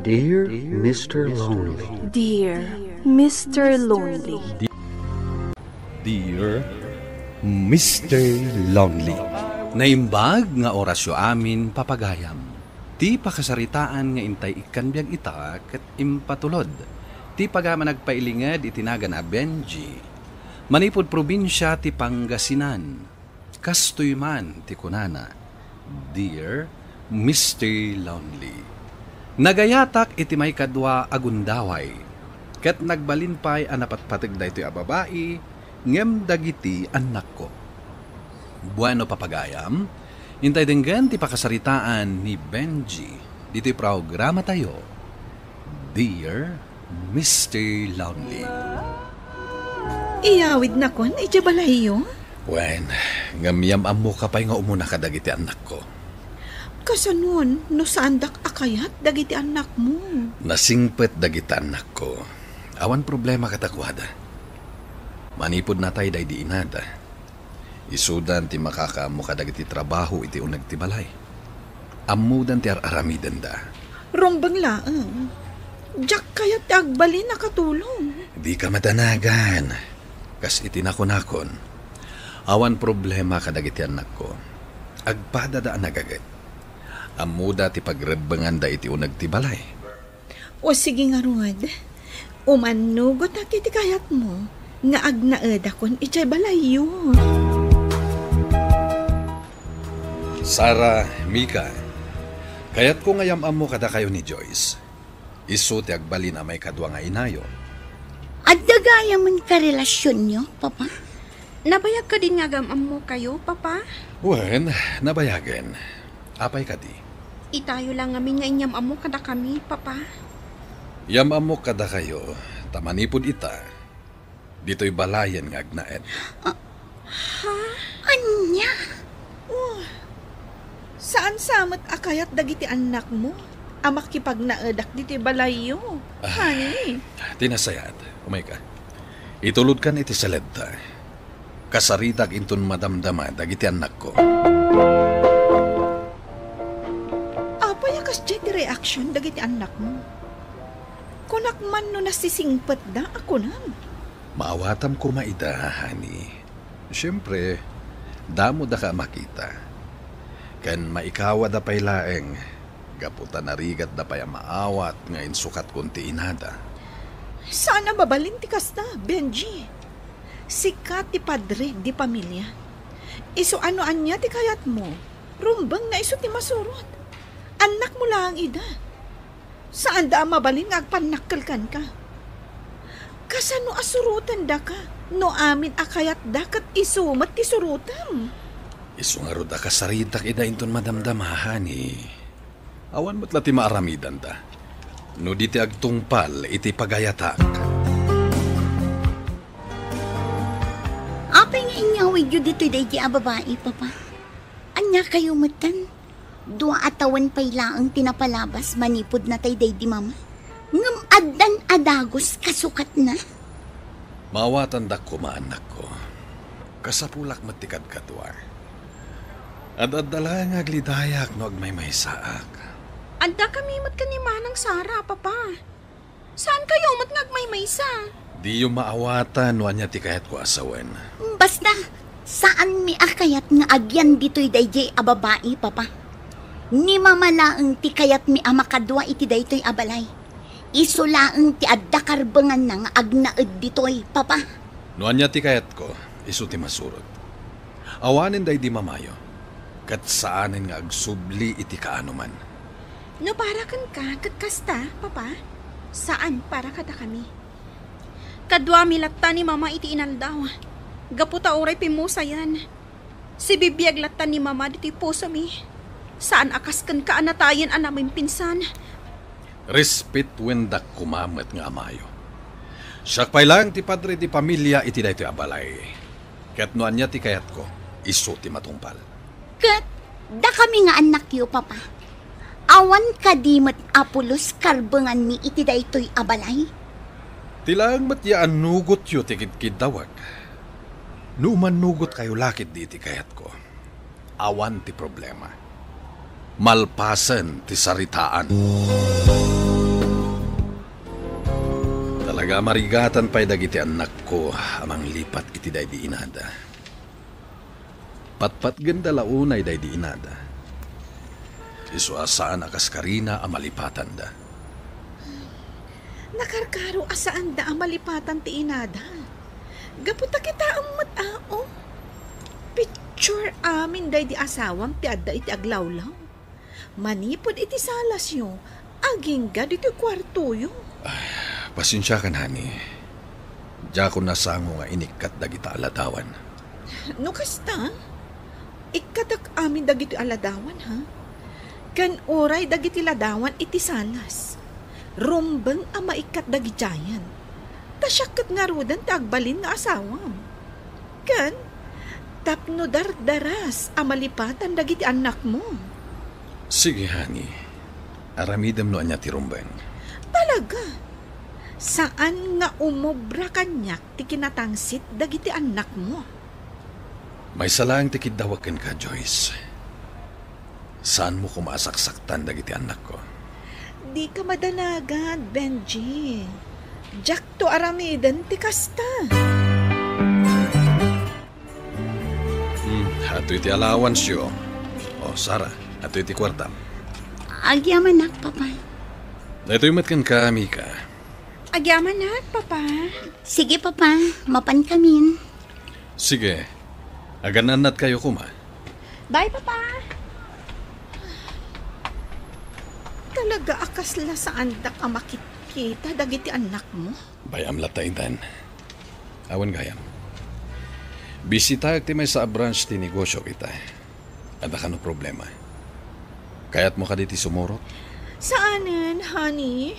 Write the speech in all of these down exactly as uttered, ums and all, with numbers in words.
Dear Mister Lonely. Dear Mister Lonely. Dear Mister Lonely. Naimbag nga orasyo amin, papagayam. Ti pakasaritaan nga intay ikkan biag ita ket impatulod ti pagaman agpailinged iti nagan a Benji. Manipud probinsia ti Pangasinan. Kastoy man ti kunana, "Dear Mister Lonely, nagayatak iti maikadua a gundaway, ket nagbalin pay a napatpateg daytoy a babai ngem dagiti annakko." Bueno, papagayam, intay denggen ti pakasaritaan ni Benji ditoy programatayo, Dear Mister Lonely. Iyawidnakon idiay balayyo? Wen, ngem yam-ammoka pay nga umuna kadagiti annakko. Kasanon no saandak a kayat dagiti annakmo? Nasingpet dagiti annakko. Awan problema kadakuada. Manipud natay daydi inada, isudan ti makakaammo kadagiti trabaho iti uneg ti balay. Ammodan ti ar-aramidenda. Rumbeng laeng. Diak kayat ti agbalin a katulong. Dika madanagan. Kas iti nakunakon, awan problema kadagiti annakko. Agpadada a nagaget. Ammoda ti pagrebbenganda iti uneg ti balay. O sige ngarud, umannugotak iti kayatmo nga agnaedakon idiay balayyo. Sara, Mika, kayatko nga yam-ammo kadakayo ni Joyce. Isu ti agbalin a maikadua nga inayo. Adda gayamen karelasionyo, Papa? Nabayag kadin nga agam-ammokayo, Papa? Wen, nabayagen. Apay kadi? Itayo la ngamin nga inyam-ammo kadakami, Papa. Yam-ammok kadakayo, ta manipud ita, ditoy balayen nga agnaed. Ah, ha? Ania? Oh, saan sa met a kayat dagiti annakmo a makipagnaedak ditoy balayyo, Ah, honey? Ti nasayaat, umayka. Itulodkan iti saledta. Kasaritak inton madamdama dagiti annakko. Apay a kasdiay ti reaksion dagiti annakmo? Kunak man no nasisingpetda a kunam. Maawatam koma ida, honey. Siempre, damodaka a makita. Ken maikawada pay laeng, gapu ta narigatda pay a maawat nga insukatkon ti inada. Saan a mabalin ti kasta, Benji. Sika ti padre di pamilia. Isu a no ania ti kayatmo, rumbeng nga isu ti masurot. Annakmo laeng ida. Saanda a mabalin nga agpannakkel kenka. Kasano a surotendaka no amin a kayatda ket isu met ti surotem? Isu ngarud a kasaritak ida inton madamdama, honey. Awan met la ti maaramidanda no di ti agtungpal iti pagayatak. Apay nga inyawidyo ditoy daydi a babai, Papa? Ania kayo metten? Dua a tawen pay laeng ti napalabas manipud natay daydi mama. Ngem addan a dagus kasukatna. Maawatandak koma, annakko. Kasapulak met ti kadkadua. Ad-adda laeng nga aglidayak no agmaymaysaak. Adda kami met ken ni Manang Sara, Papa. Saan kayo met nga agmaymaysa? Diyo maawatan no ania ti kayatko a sawen. Basta, saanmi a kayat nga agyan ditoy daydiay a babai, Papa. Ni Mama laeng ti kayatmi a makadua iti daytoy a balay. Isu laeng ti adda karbenganna nga agnaed ditoy, Papa. No ania ti kayatko, isu ti masurot. Awanen daydi mamayo, ket saanen nga agsubli iti kaanoman. No para kenka ket kasta, Papa, saan para kadakami. Kaduami latta ni Mama iti inaldaw, gapu ta uray pimmusayen. Sibibiag latta ni Mama ditoy pusomi. Saan a kas kenka a natayen a namimpinsan. Respetuen dak koma met nga amayo. Siak pay laeng ti padre di pamilia iti daytoy a balay. Ket no ania ti kayatko, isu ti matungpal. Ket dakami nga annakyo, Papa, awan kadi met a pulos karbenganmi iti daytoy a balay? Ti laeng met ya annugotyo ti kidkiddawek. No umannugot kayo la ketdi iti kayatko, awan ti problema. Malpasen ti saritaan. Marigatan pay dagiti annakko a manglipat iti daydi inada. Patpatgenda la unay daydi inada. Isu a saan a kaskarina a malipatanda. Nakarkaro a saanda a malipatan ti inada. Gapu ta kitaem met, a, o. Picture amin daydi asawam ti adda iti aglawlaw. Manipud iti salasyo, agingga ditoy kuartoyo. Pasensiakan, honey. Diakon nasango nga inikkat dagita a ladawan. No kasta, ikkatak amin dagitoy a ladawan, ha? Ken uray dagiti ladawan iti salas, rumbeng a maikkat dagidiayen. Ta siak ket ngaruden ti agbalin nga asawam. Ken tapno dardaras a malipatan dagiti annakmo. Sige, honey. Aramidem no ania ti rumbeng. Talaga? Saan nga umobra kaniak ti kinatangsit dagiti annakmo? Maysa laeng ti kiddawek kenka, Joyce. Saanmo koma a saksaktan dagiti annakko. Dika madanagan, Benji. Diakto aramiden ti kasta. Hmm, adtoy ti allowanceyo. O, Sarah, adtoy ti kuartam. Agyamanak, Papa. Daytoy met kenka, Mika. Agyamanak, Papa. Sige, Papa. Mapankamin. Sige. Agan-annatkayo koma. Bye, Papa. Talaga a kasla saandak a makitkita dagiti annakmo? Bay-am latta itan. Awan gayam. Bisitaek ti maysa a branch ti negosyo ita. Adda kano problema? Kayatmo kadi ti sumurot? Saanen, honey.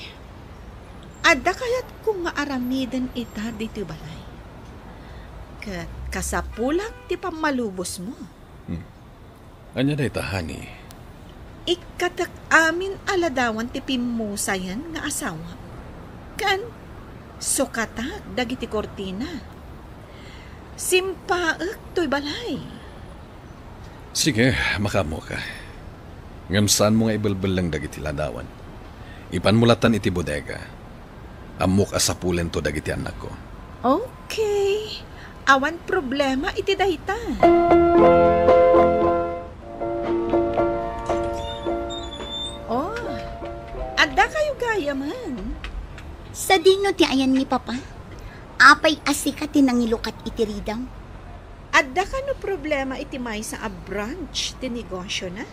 Adda kayatko nga aramiden ita ditoy balay. Ket kasapulak ti pammalubosmo. Hmm. Ania dayta, honey? Ikkatek amin a ladawan ti pimmusayen nga asawam. Ken sukatak dagiti kurtina. Simpaek toy balay. Sige, makaammoka. Ngem saanmo nga ibelbelleng dagiti ladawan. Ipanmo lattan iti bodega. Ammok a sapulento dagiti annakko. Okay. Awan problema iti dayta. Oh, adda kayo gayamen. Sadino ti ayan ni Papa? Apay a sika ti nangilukat iti ridaw? Adda kano problema iti maysa a branch ti negosyona?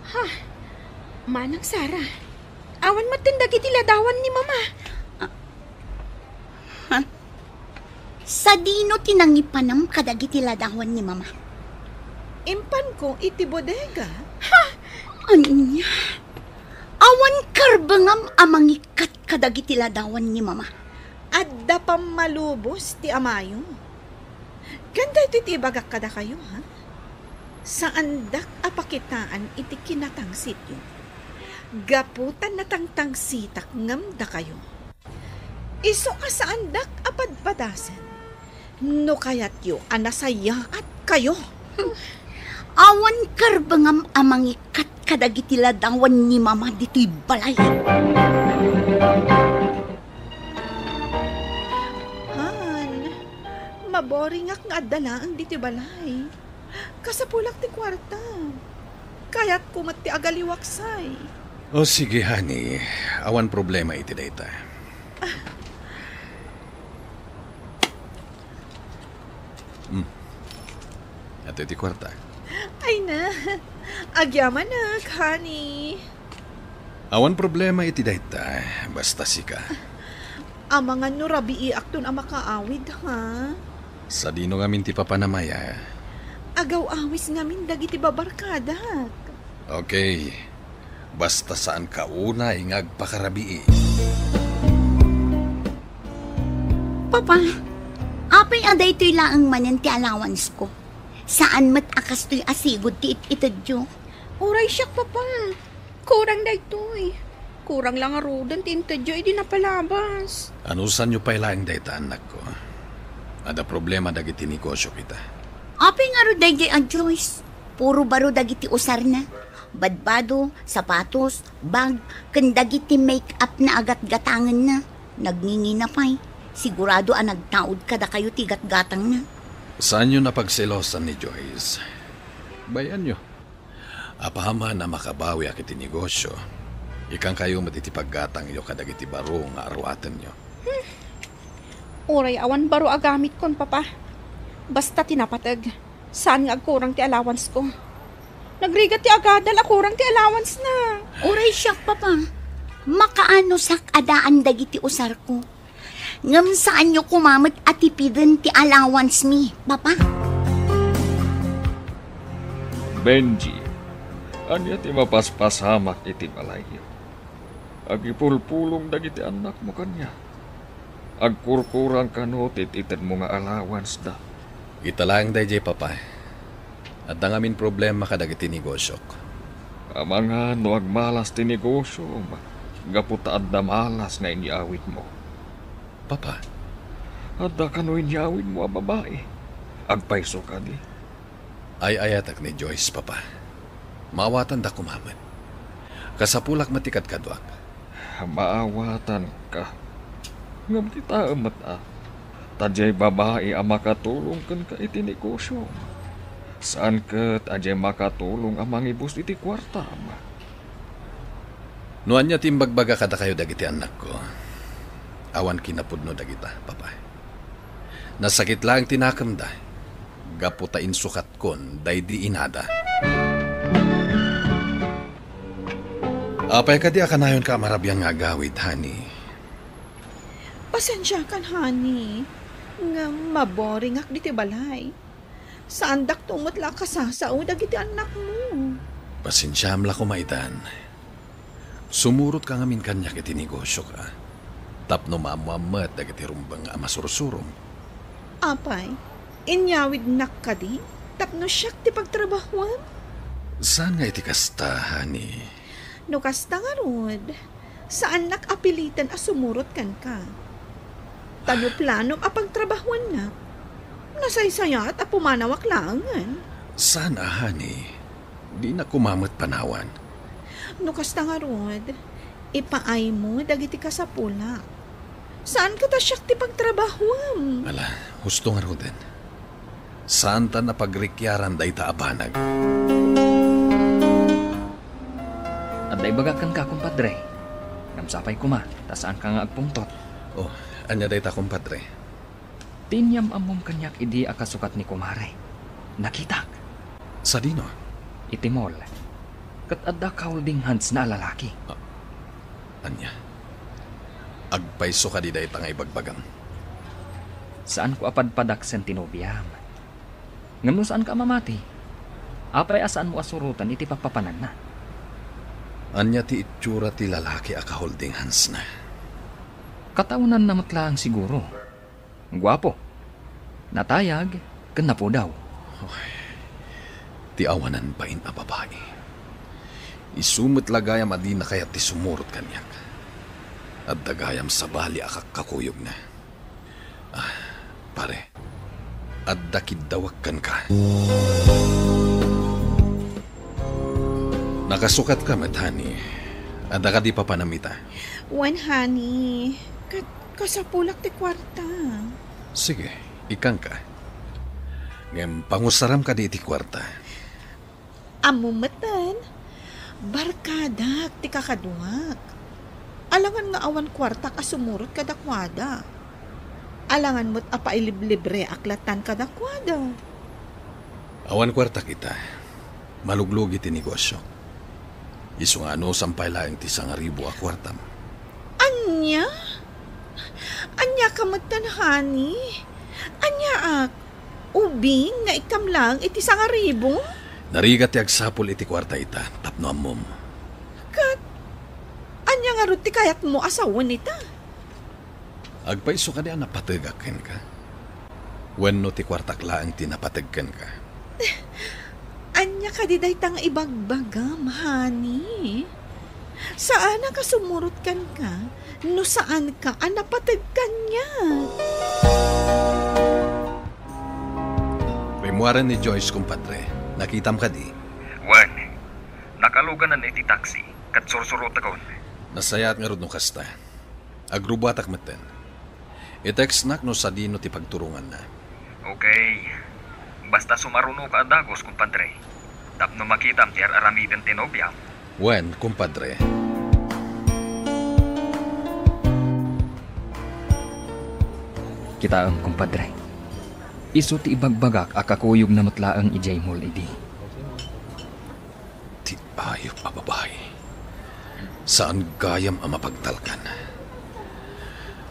Ha? Manang Sara, awan metten dagiti ladawan ni Mama. Ah. Ha? Sadino ti nangipanam kadagiti ladawan ni Mama? Impanko iti bodega. Ha? Ania? Awan karbengam a mangikkat kadagiti ladawan ni Mama? Adda pammalubos ti amayo. Ken daytoy ti ibagak kadakayo, ha? Saandak a pakitaan iti kinatangsityo. Gapu ta natangtangsitak ngem dakayo. Isu a saandak a padpadasen no kayatyo a nasayaat kayo. Awan karbengam a mangikkat kadagiti ladawan ni Mama ditoy balay. Han, maboringak nga adda laeng ditoy balay. Kasapulak ti kuarta. Kayatko met ti agaliwaksay. O sige, honey. Awan problema iti dayta. Hmm. Adtoy ti kuarta. Ay na. Agyamanak, honey. Awan problema iti dayta, basta sika. Amangan no rabiiakton a makaawid, ha? Sadino ngamin ti papanam aya? Agaw-awis ngamin dagiti babarkadak. Okay. Basta saanka unay nga agpakarabii. Papa, apay a daytoy laeng manen ti allowance ko? Saan met a kastoy a sigud ti it-itedyo? Uray siak, Papa. Kurang daytoy. Kurang la ngaruden ti intedyo idi napalabas. Anusanyo pay laeng dayta, annakko? Adda problema dagiti negosyo kita. Apay ngarud daydiay a Joyce? Puro baro dagiti usarna. Badbado, sapatos, bag, ken dagiti make-up na agatgatangenna. Nagngingina pay. Sigurado a nagtaud kadakayo ti gatgatangna. Saanyo a pagselosan ni Joyce. Bay-anyo. Apaman a makabawiak iti negosio, ikkankayo met iti paggatangyo kadagiti baro nga aruatenyo. Uray awan baro a gamitkon, Papa. Basta ti napateg, saan nga agkurang ti allowance ko. Nagrigat ti agadal a kurang ti allowance na. Uray siak, Papa. Makaanusak a daan dagiti usarko. Ngem saanyo koma met a tipiden ti allowance mi, Papa. Benji, ania ti mapaspasamak iti balayyo? Agipulpulong dagiti annakmo kaniak. Agkurkurang kano ti itedmo nga allowance da. Ita laeng daydiay, Papa. Adda ngamin problema kadagiti negosiok. Amangan no agmalas ti negosiom, gapu ta adda malas nga inyawidmo. Papa. Adda kano inyawidmo a babai. Agpayso kadi. Ay-ayatek ni Joyce, Papa. Maawatanda koma met. Kasapulak met ti kadkaduak. Maawatanka. Ngem kitaem met a, ta diay babai a makatulong kenka iti negosiom. Saan ket a diay makatulong a mangibus iti kuartam. No ania ti imbagbaga kadakayo dagiti annakko, awan kinapudno dagita, Papa. Nasakit laeng ti nakemda, gapu ta insukatkon daydi inada. Apay kadi a kanayonka a marabian nga agawid, honey? Pasensiakan, honey, ngem maboringak ditoy balay. Saandakto met la a kasasao dagiti annakmo. Pasensiam la koma itan. Sumurotka ngamin kaniak iti negosiok, a, tapno maammoam met dagiti rumbeng a masursurom. Apay, inyawidnak kadi tapno siak ti pagtrabahuam? Saan nga iti kasta, honey? No kasta ngarud, saannak a piliten a sumurot kenka. Ta no planom a pagtrabahuannak, nasaysayaat a pumanawak laengen. Saan a, honey? Dinak koma met panawan. No kasta ngarud, ipaaymo dagiti kasapulak. Saan ket a siak ti pagtrabahuam? Ala, husto ngaruden. Saanta a pagrikiaran dayta a banag. Adda ibagak kenka, kumpadre. Ngem sapay koma, ta saanka nga agpungtot. Oh, ania dayta, kumpadre? Ti inyam-ammom kaniak idi a kasukat ni kumare, nakitak. Sadino? Iti mall. Ket adda ka-holding hands-na a lalaki. Ah, ania? Agpayso kadi dayta nga ibagbagam? Saanko a padpadaksen ti nobiam. Ngem no saanka a mamati, apay a saanmo a suroten iti pappapananna? Ania ti itsura ti lalaki a ka-holding hands-na? Kataonanna met laeng siguro. Guapo, natayag, ken napudaw. Oy, ti awanan bain a babai. Isu met la gayam a dina kayat ti sumurot kaniak. Adda gayam sabali a kakkakuyogna. Ah, pare, adda kiddawak kenka. Nakasukatka met, honey. Adda kadi papanam ita? Wen, honey. Ket kasapulak ti kuarta. Sige, ikkanka. Ngem pangusaram kadi iti kuarta. Ammom metten, barkadak ti kakaduak. Alangan nga awan kuartak a sumurot kadakuada. Alangan met a pailiblibreak latan kadakuada. Awan kuartak ita. Maluglugi ti negosio. Isu nga anusom pay laeng ti sangaribu a kuartam. Ania? Ania ka metten, honey? Aniaak? Ubing nga ikkam laeng iti sangaribu? Narigat ti agsapul iti kuarta ita tapno ammom. Ket ania ngarud ti kayatmo a sawen ita? Agpayso kadi a napategak kenka? Wenno ti kuartak laeng ti napateg kenka? Ania kadi dayta nga ibagbagam, honey? Saanak a sumurot kenka no saanka a napateg kaniak. Rimmuaren ni Joyce, kumpadre. Nakitam kadi? Wen, nakaluganan iti taxi, ket sursurotekon. Nasayaat ngarud no kasta. Agrubuatak metten. I-textnak no sadino ti pagturonganna. Okay. Basta sumarunoka a dagus, kumpadre. Tapno makitam ti ar-aramiden ti nobiam. Wen, kumpadre. Kitaem, kumpadre. Isu ti ibagbagak a kakuyogna met laeng idiay mall idi. Ti ayup a babai. Saan gayam a mapagtalkan.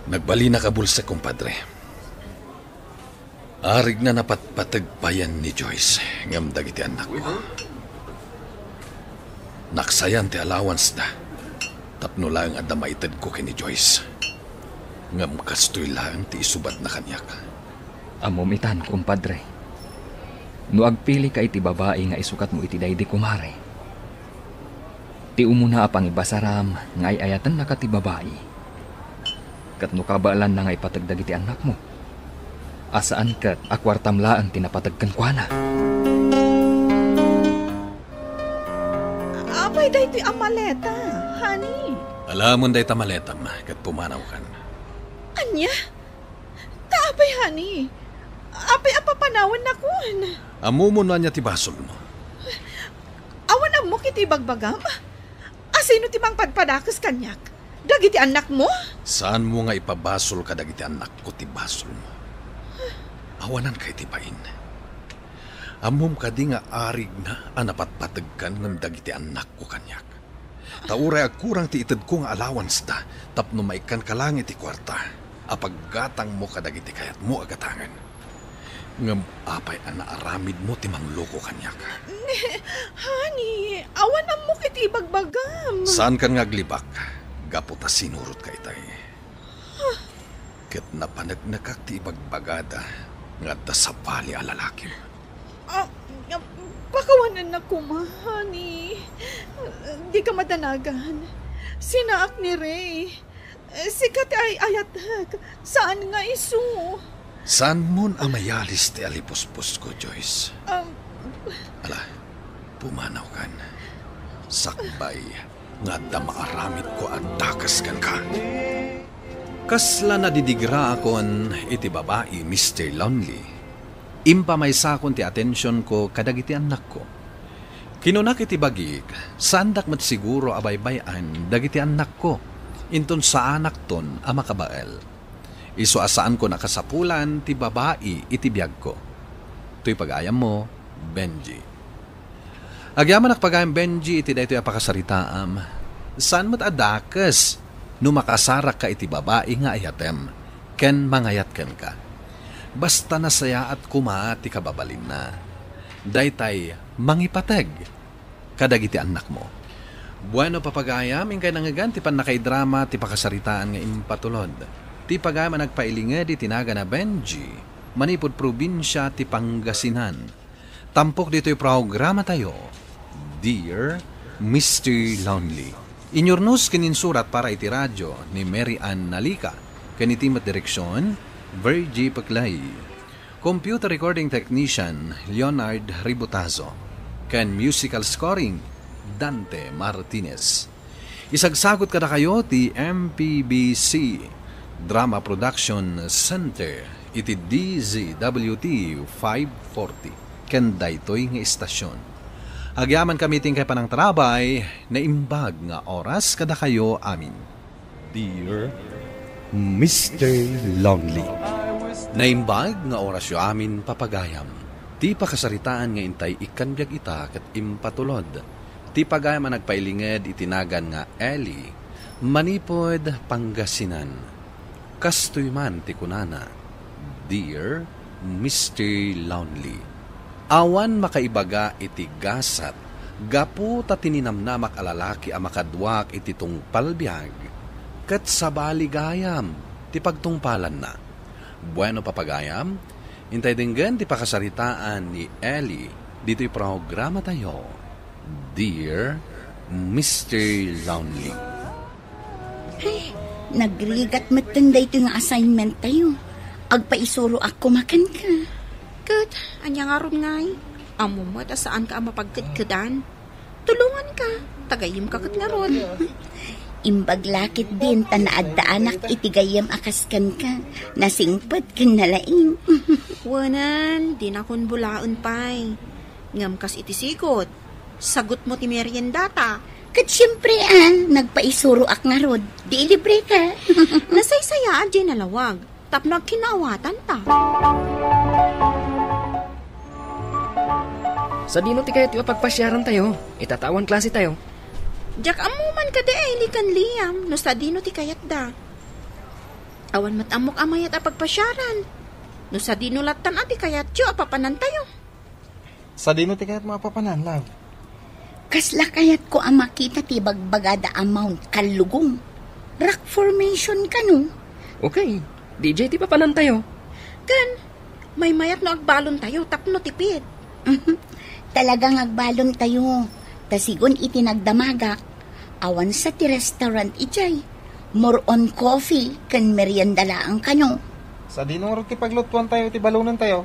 Nagbalinak a bulsek, kumpadre. Arigna napatpateg payen ni Joyce ngem dagiti annakko. Naksayan ti allowance-da tapno laeng adda maitedko ken ni Joyce. Ngem kastoy laeng ti isubadna kaniak. Ammom itan, kumpadre. No agpilika iti babai nga isukatmo iti daydi kumare, ti umuna a pangibasaram nga ay-ayatennaka ti babai, ket no kabaelanna nga ipateg dagiti annakmo, a saan ket a kuartam laeng ti napateg kenkuana. Apay daytoy a maleta, honey? Alamon dayta maletam ket pumanawkan. Ania? Ta apay, honey? Apay a papanawennakon? Ammom no ania ti basolmo. Awan ammok iti ibagbagam? Asino ti mangpadpadakes kaniak? Dagiti annakmo? Saanmo nga ipabasol kadagiti annakko ti basolmo. Awananka iti bain. Ammom kadi nga arigna a napatpategkan ngem dagiti annakko kaniak? Ta uray agkurang ti itedko nga allowance-da tapno maikkanka laeng iti kuarta a paggatangmo kadagiti kayatmo a gatangen. Ngem apay a naaramidmo ti mangloko kaniak? Ne, honey, awan ammok iti ibagbagam. Saankan nga aglibak gapu ta sinurotka itay. Ket napanegnekak ti ibagbagada nga adda sabali a lalakim. Ah, pakawanennak koma, honey. Dika madanagan. Sinaak ni Ray. Sika ti ay-ayatek. Saan nga isu? Saanmon a mayalis ti alipuspusko, Joyce? Um, Ala, pumanawkan. Sakbay nga adda maaramidko a dakes kenka. Kasla nadidigraakon iti babai, Mister Lonely, impamaysakon ti atensionko kadagiti annakko. Kinunak iti bagik, saandak met siguro a baybay-an dagiti annakko, inton saanakton a makabael. Isu a saankon a kasapulan ti babai iti biagko. Toy pagayammo, Benji. Agyamanak pagayam, Benji, iti daytoy a pakasaritaam. Saan met a dakes no makasarakka iti babai nga ayatem ken mangayat kenka. Basta nasayaat koma ti kababalinna. Daytay mangipateg kadagiti annakmo. Bueno, papagayam, inkay nangngegan ti pannakaidrama ti pakasaritaan nga impatulod ti pagayam a nagpailinged iti nagan a Benji manipud probinsia ti Pangasinan. Tampok ditoy programatayo, Dear Mister Lonely. Inyurnos ken insurat para iti radio ni Mary Ann Nalica, ken iti met direksion, Virgie Peclay. Computer recording technician, Leonard Ributazo. Ken musical scoring, Dante Martinez. Isagsagut kadakayo ti M P B C Drama Production Center iti D Z W T five forty ken daytoy nga istasyon. Agyamankami ti inkay panangtarabay, naimbag nga oras kadakayo amin. Dear Mister Lonely. Naimbag nga orasyo amin, papagayam. Ti pakasaritaan nga intay ikkan biag ita ket impatulod ti pagayam a nagpailinged iti nagan nga Ellie, manipud Pangasinan. Kastoy man ti kunana, Dear Mister Lonely. Awan makaibaga iti gasat gapu ta ti ninamnamak a lalaki a makaduak iti tungpal biag, ket sabali gayam ti pagtungpalanna. Bueno, papagayam, intay denggen ti pakasaritaan ni Ellie ditoy programatayo, Dear Mister Lonely. Ay, nagrigat metten daytoy nga assignment tayo. Agpaisuroak koma kenka. Ket, ania ngarud ngay? Ammom met a saanka a mapagkedkedan. Tulonganka, tagayemka ket ngarud. Imbag la ketdin ta naaddaanak iti gayyem a kas kenka. Nasingpet ken nalaing. Wenan, dinakon bulaen pay. Ngem kas iti sigud, sagutmo ti meriendata. Ket siempre, a, nagpaisuroak ngarud. Di ilibreka. Nasaysayaat diay nalawag. Tapno agkinnaawatanta. Sadino ti kayatyo a pagpasiarantayo? Ita ta awan klasetayo. Diak ammo man kadi Eli ken Liam no sadino ti kayatda. Awan met ammok a mayat a pagpasiaran. No sadino lattan a ti kayatyo a papanantayo. Sadino ti kayatmo a papanan, love? Kasla kayatko a makita ti bagbagada a Mount Kallugong. Rock formation kano? Okay, D J ti papanantayo. Ken, maymayat no agbalontayo tapno tipid. Talagang agbalontayo. Ta sigun iti nagdamagak, awan sa ti restaurant idiay. More on coffee ken merienda laeng kano. Sadino ngarud ti paglutuantayo iti balonentayo?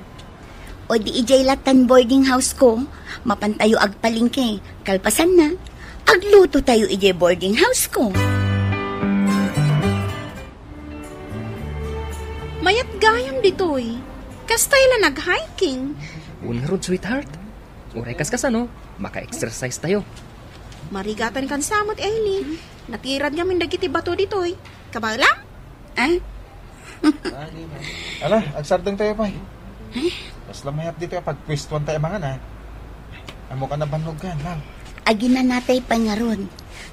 O di idiay lattan boarding house ko, mapantayo agpalengke. Kalpasanna, aglutotayo idiay boarding house ko. Mayat gayam ditoy. Kastay la nag-hiking. Wen ngarud, sweetheart. Uray kas kasano, maka-exercise tayo. Marigatan kan samot, Eli. Natirad ngamin dagiti bato ditoy. Kabaelam? Ah? Ala, agsardeng tayo pay. Mas lamayat ditoy a pagpuestuan tayo mangan, a. Ammok a nabannog kan, love. Aginanatay pay ngarud.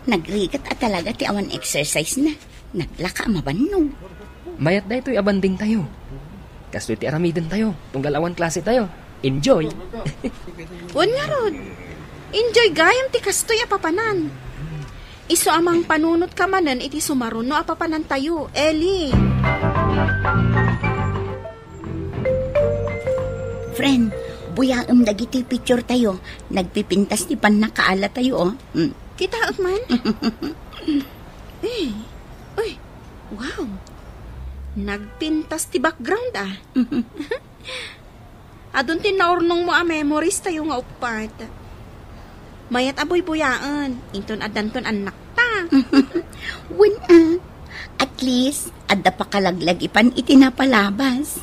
Nagrigat a talaga ti awan exercise na. Naglaka a mabannog. Mayat daytoy a banding tayo. Kastoy ti aramiden tayo. Tunggal awan klase tayo. Enjoy. Wen ngarud. Enjoy gayam ti kastoy a papanan. Isu a mangpanunot ka manen iti sumaruno a papanantayo, Eli. Friend, buyaem dagiti picture tayo. Nagpipintas ti pannakaala tayo, o. Mm. Kitaek man? Eh, uy, wow. Nagpintas ti background, a. Adun ti naurnongmo a memories tayo nga uppat. Mayat a buybuyaen, inton addanton annakta. Wen, a. At least, adda pakalaglagipan iti napalabas.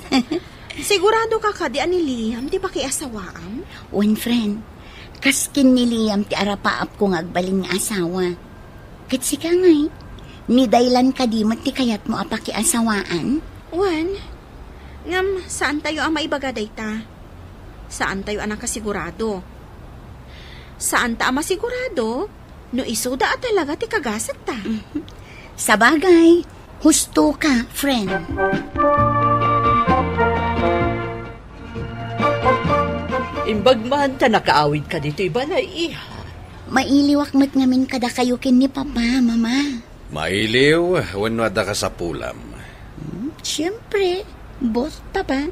Sigurado ka kadi a ni Liam ti pakiasawaam? Wen, friend. Kas ken ni Liam ti arapaapko nga agbalin nga asawa. Ket sika ngay, ni Daylan kadi met ti kayatmo a pakiasawaan? Wen, ngem saantayo a maibaga dayta. Saantayo a nakasigurado. Saanta a masigurado no isuda a talaga ti kagasatta. Sabagay, husto ka, friend. Imbag man ta nakaawid ka ditoy balay, iha. Mailiwak met ngamin kadakayo ken ni Papa, Mama. Mailiw wenno adda kasapulam? Hmm, siempre, both, Papa.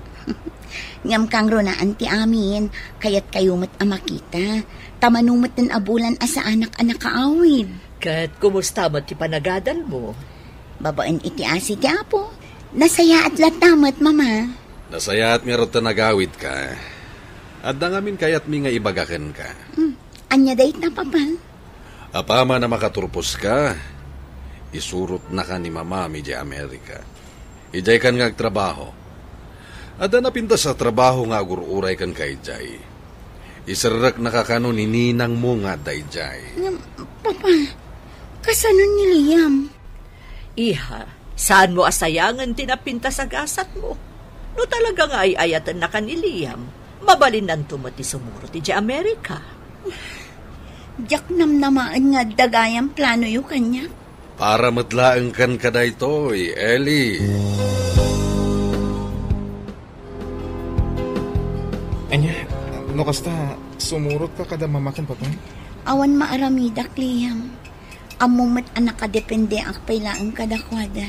Ngem kangrunaan ti amin, kayatkayo met a makita. Ta mano met a bulan a saanak a nakaawid. Ket kumusta met ti panagadalmo? Babaen iti asi ti Apo, nasayaat latta met, Mama. Nasayaat ngarud ta nagawidka. Adda ngamin kayatmi nga ibaga kenka. Hmm. Ania dayta, Papa? Apaman a makaturposka, isurotnaka ni Mamam idiay Amerika. Idiaykan nga agtrabaho. Adda napintas a trabaho nga agur-uray kenka idiay. Iserreknaka kano ni ninangmo nga adda idiay. Ngem, Papa, kasano ni Liam? Iha, saanmo a sayangen ti napintas a gasatmo? No talaga nga ay-ayatennaka ni Liam, mabalinnanto met ti sumurot idiay Amerika. Diak namnamaen nga adda gayam planoyo kaniak. Para met laeng kenka daytoy, Eli. Ania, no kasta, sumurotka kada Mama ken Papa? Awan maaramidak, Liam. Ammom met a nakadependeak pay laeng kadakuada.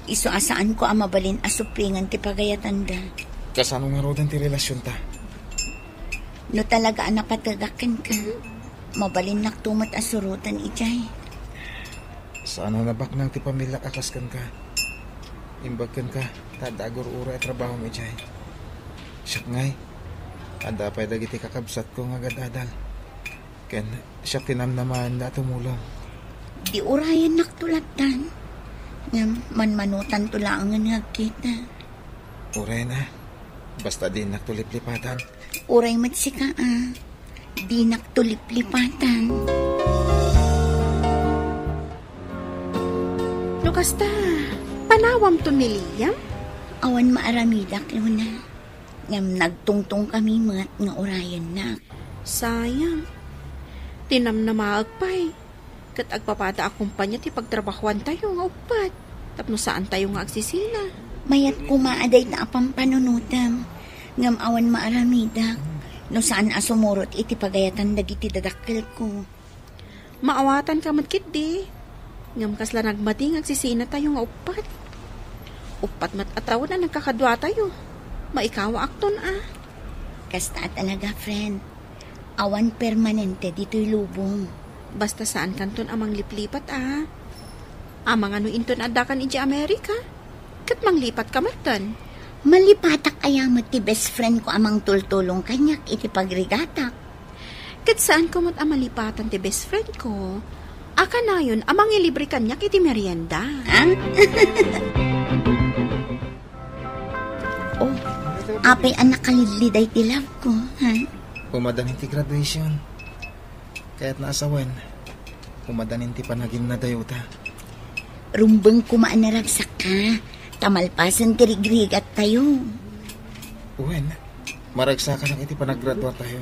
Isu a saanko a mabalin a supplingen ti pagayatanda. Kasano ngaruden ti relasionta? No talaga a napategak kenka, mabalinnakto met a suroten idiay. Saan a nabaknang ti pamiliak a kas kenka. Imbag kenka, ta adda agur-uray a trabahom idiay. Siak ngay, adda pay dagiti kakabsatko nga agad-adal. Ken siak ti namnamaenda a tumulong. Di urayennakto lattan. Ngem manmanotanto laengen nga agkita. Uray na. Basta dinakto liplipatan. Uray met sika, a. Dinakto liplipatan. No kasta, panawamto ni Liam? Awan maaramidak, Luna. Ngem nagtungtongkami met nga urayennak. Sayang. Tinamnamaek pay. Ket agpapata a kompania ti pagtrabahoantayo nga uppat tapno saantayo nga agsisina. Mayat koma a dayta a pampanunotem, ngem awan maaramidak no saan a sumurot iti pagayatan dagiti dadakkelko. Maawatanka met ketdi, ngem kasla nagmadi nga agsisinatayo nga uppat. Uppat met a tawen a nagkakaduatayo. Maikawaakton a. Kasta a talaga, friend. Awan permanente ditoy lubong. Basta saankanton a mangliplipat, a. Amangan no inton addakan idiay Amerika, ket manglipatka metten. Malipatak aya met ti best friend ko a mangtultulong kaniak iti pagrigatak? Ket saanko met a malipatan ti best friend ko a kanayon a mangilibre kaniak iti merienda. Ah? Oh, apay a nakalidliday ti love ko, ha? Umadanin ti graduation. Kayatna a sawen, umadanin ti panaginadayota. Rumbeng koma a naragsakka, ta malpasen ti rigrigattayo. Wen, maragsakanak iti panaggraduatayo.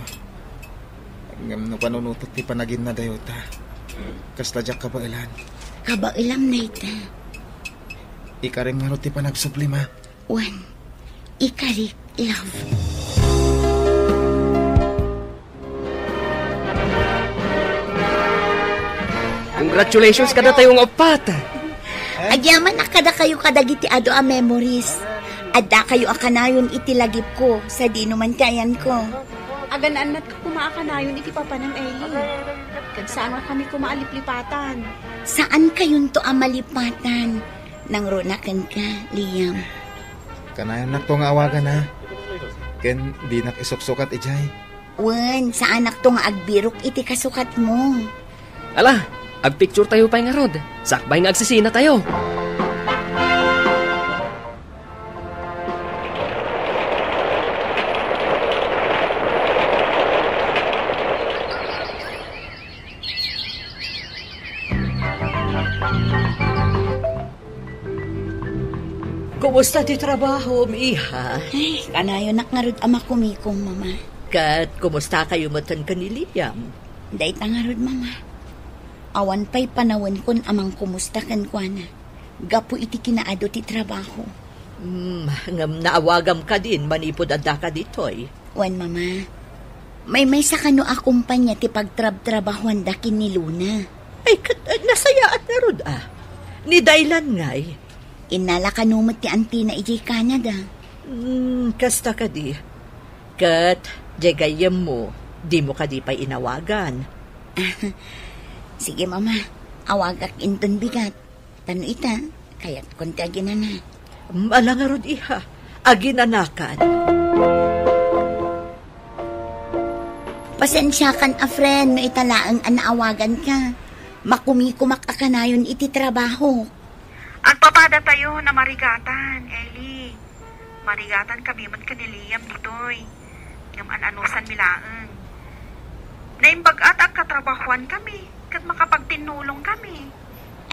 Ngem no panunotek ti panaginadayota, kasta diak kabaelan. Kabaelam dayta. Ikarim ngarud ti panagsublima. Wen, ikarik, love. Congratulations kadatayo nga uppat. Agyamanak kadakayo kadagiti adu a memories. Addakayo a kanayon iti lagipko, sadino man ti ayanko. Agan-annat koma a kanayon iti papanem, Eli. Ket saan a kami koma a liplipatan. Saankayonto a malipatan. Nangruna kenka, Liam. Kanayonnakto nga awagan, a. Ken dinak isuksukat idiay. Wen, saanakto nga agbirok iti kasukatmo. Ala, agpicturetayo pay ngarud. Sakbay nga agsisinatayo. Kumusta ti trabahom, iha? Ay, kanayonnak ngarud a makumikom, Mama. Ket kumustakayo metten ken ni Liam? Dayta ngarud, Mama. Awan pay panawenkon a mangkumusta kenkuana gapu iti kinaadu ti trabaho. Hmm, ngem naawagam kadin manipud addaka ditoy? Wen, Mama. Maymaysa kano a kompania ti pagtrabtrabahoanda ken ni Luna. Ay, ket, eh, nasayaat ngarud, a. Ni Dylan ngay? Innala kano met ti antina idiay Canada. Hmm, kasta kadi. Ket, diay gayyemmo, dimo kadi pay inawagan? Sige, Mama. Awagak inton bigat. Ta no ita, kayatkon ti aginana. Ala ngarud, iha. Aginanakan. Pasensiakan a friend no ita laeng a naawaganka. Makumikumak a kanayon iti trabaho. Agpapadatayo a marigatan, Eli. Marigatan kami met ken ni Liam ditoy. Ngem an-anusanmi laeng. Naimbag-at a agkatrabahoan kami, ket makapagtinnulong kami.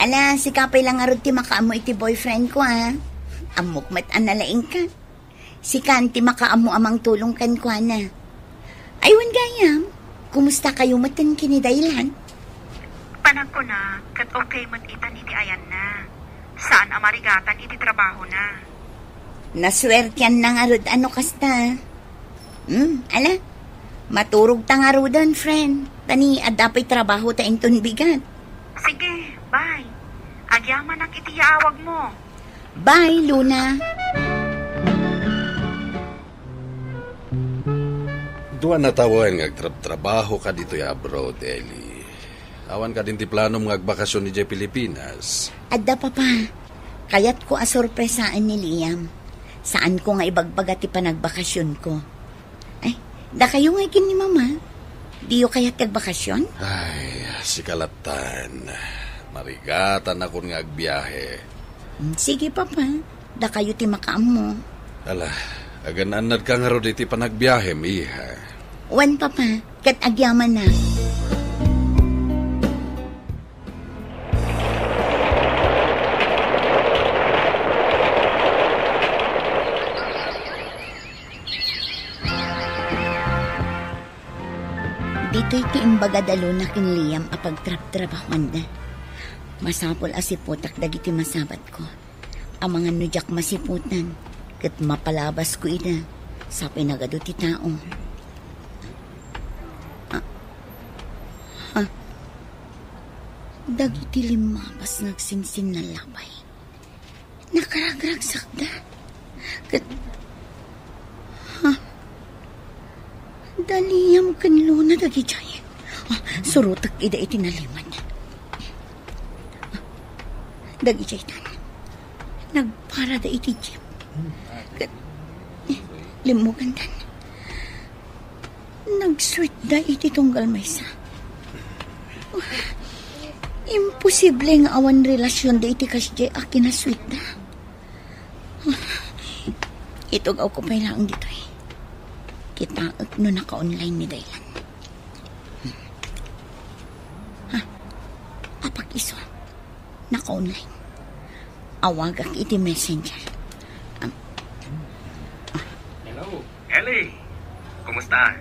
Ala, sika pay la ngarud ti makaammo iti boyfriend ko, a. Ammok met a nalaingka. Sika ti makaammo a mangtulong kenkuana. Ay, wen gayam, kumusta kayo metten ken ni Dylan? Panagkuna, ket okay met itan iti ayanna. Saan a marigatan iti trabahona. Nasuertianna ngarud a no kasta. Hmm, ala, maturogta ngaruden, friend. Ta ni adda pay trabahota inton bigat. Sige, bye. Agyamanak iti yaawagmo. Bye, Luna. Dua a tawen nga agtrabtrabaho ka ditoy abroad, Eli. Awan kadin ti planom nga agbakasyon idiay Pilipinas? Adda, Papa. Kayatko a sorpresaen ni Liam. Saanko nga ibagbaga ti panagbakasyonko. Ay, dakayo nga ken ni Mama. Diyo kayat ti agbakasyon? Ay, sika lattan. Narigatanakon nga agbiahe. Mm, sige, Papa. Dakayo ti makaammo. Ala, agan-annadka ngarud iti panagbiahem, iha. Wen, Papa. Ket agyamanak. Ditoy ti imbaga da Luna ken Liam a pagtrabtrabahuanda. Masapul a siputak dagiti masabatko. Amangan no diak masiputan, ket mapalabasko ida, sapay nagadu ti tao. Ah, ha? Dagiti limmabas nga agsinsinnalabay. Nakaragragsakda. Ket, ha? Da Liam ken Luna dagidiay. Ah, surotek ida iti nalimed. Dagidiaytan. Nagparada iti jeep. Ket, eh, limmugandan. Nagsweetda iti tunggal maysa. Imposible nga awan relasionda iti kasdiay a kinasweetda. Itugawko pay laeng ditoy. Kitaek no naka-online ni Daylan. Ha? Apak isu. Naka-online. Awagak iti messenger. Am- Hello. Ellie, kumusta?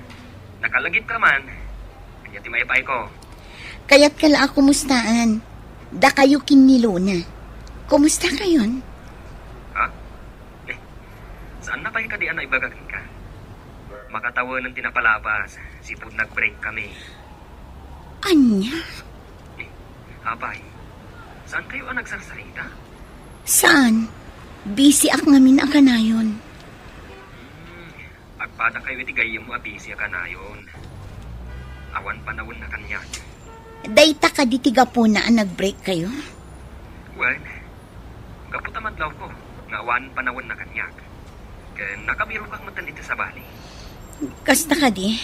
Nakalagip ka man? Ania ti maipay ko? Kayat ka la a kumustaan. Dakayo ken ni Luna. Kumusta kayon? Ha? Eh, saan na pay kadi a naibaga kenka? Makatawen ti napalabas, sipud nag-break kami. Ania? Eh, apay, saan kayo a nagsarsarita? Saan? Busy ak ngamin a kanayon. Hmm, agpada kayo iti gayyemmo a busy a kanayon. Awan panawen a kaniak. Dayta kadi ti gapuna a nag-break kayo? Wen, gapu ta madlawko nga awan panawen a kaniak. Ken nakabirokak metten iti sabali. Kasta kadi?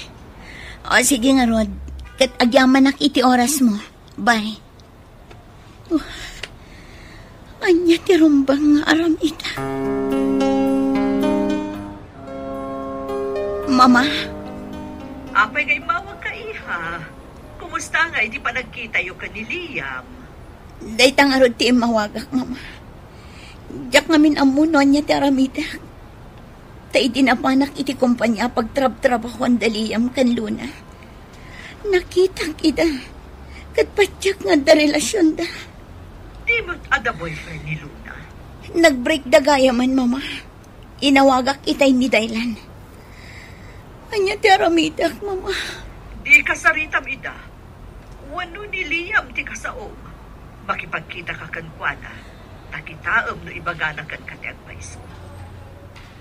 O, sige ngarud. Ket agyamanak iti orasmo. Bye. Oh, ania ti rumbeng nga aramidek? Mama? Apay nga immawagka, iha? Kumusta nga iti panagkitayo ken ni Liam? Dayta ngarud ti immawagak, Mama. Diak ngamin ammo no ania ti aramidek. Ta idi napanak iti kompania a pagtrabtrabahuan da Liam ken Luna, nakitak ida. Ket patiek nga adda relasionda. Di met adda boyfriend ni Luna? Nag-break da gayamen, Mama. Inawagak itay ni Daylan. Ania ti aramidek, Mama? Di kasaritam ida. Wenno ni Liam ti kasaom. Makipagkitaka kenkuana, ta kitaem no ibagana kenka ti agpayso.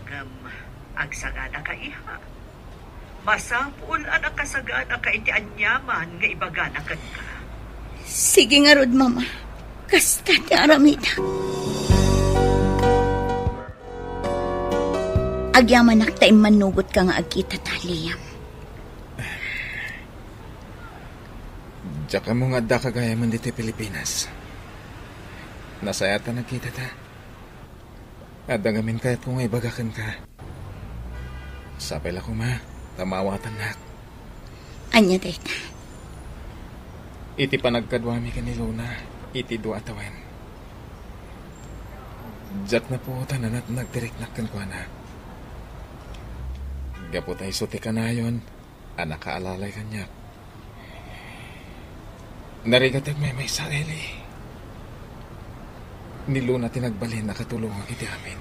Ngem agsaganaka, iha. Masapul a nakasaganaka iti aniaman nga ibagana kenka. Sige ngarud, Mama. Kasta ti aramidek. Agyamanak ta immannugotka nga agkitata, Liam. Diak ammo nga addaka gayamen ditoy Pilipinas. Nasayaat a nagkitata. Adda ngamin kayatko nga ibaga kenka. Sapay la koma ta maawatannak. Ania dayta? Iti panagkaduami ken ni Luna, iti dua a tawen, diak napuotan a natnag ti riknak kenkuana. Gapu ta isu ti kanayon a nakaalalay kaniak. Narigat ti agmaymaysa, Eli. Ni Luna ti nagbalin a katulongak iti amin.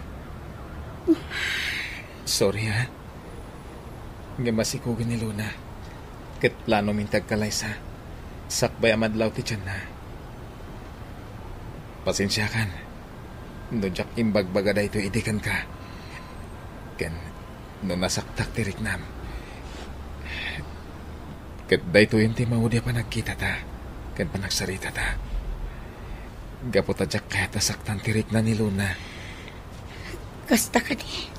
Sorry, ha? Ngem masikugen ni Luna. Ket planomin ti agkalaysa. Sakbay a madlaw ti tianna. Pasensiakan no diak imbagbaga daytoy idi kenka. Ken no nasaktak ti riknam. Ket daytoyen ti maudi a panagkitata ken panagsaritata. Gapu ta diak kayat a saktan ti rikna ni Luna. Kasta kadi.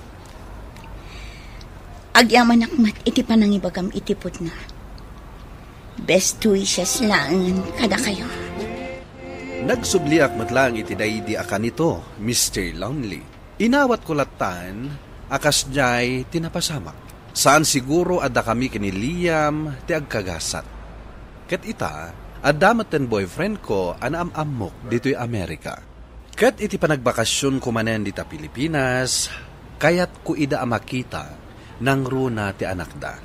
Agyamanak met iti panangibagam iti pudno. Best wishes laengen kadakayo. Nagsubliak met laeng iti daydi a kanito, Mister Lonely. Inawatko lattan a kasdiay ti napasamak. Saan siguro a dakami ken ni Liam ti agkagasat. Ket ita, adda metten boyfriend ko a naam-ammok ditoy Amerika. Ket iti panagbakasionko manen dita Pilipinas, kayatko ida a makita nangruna ti anakda.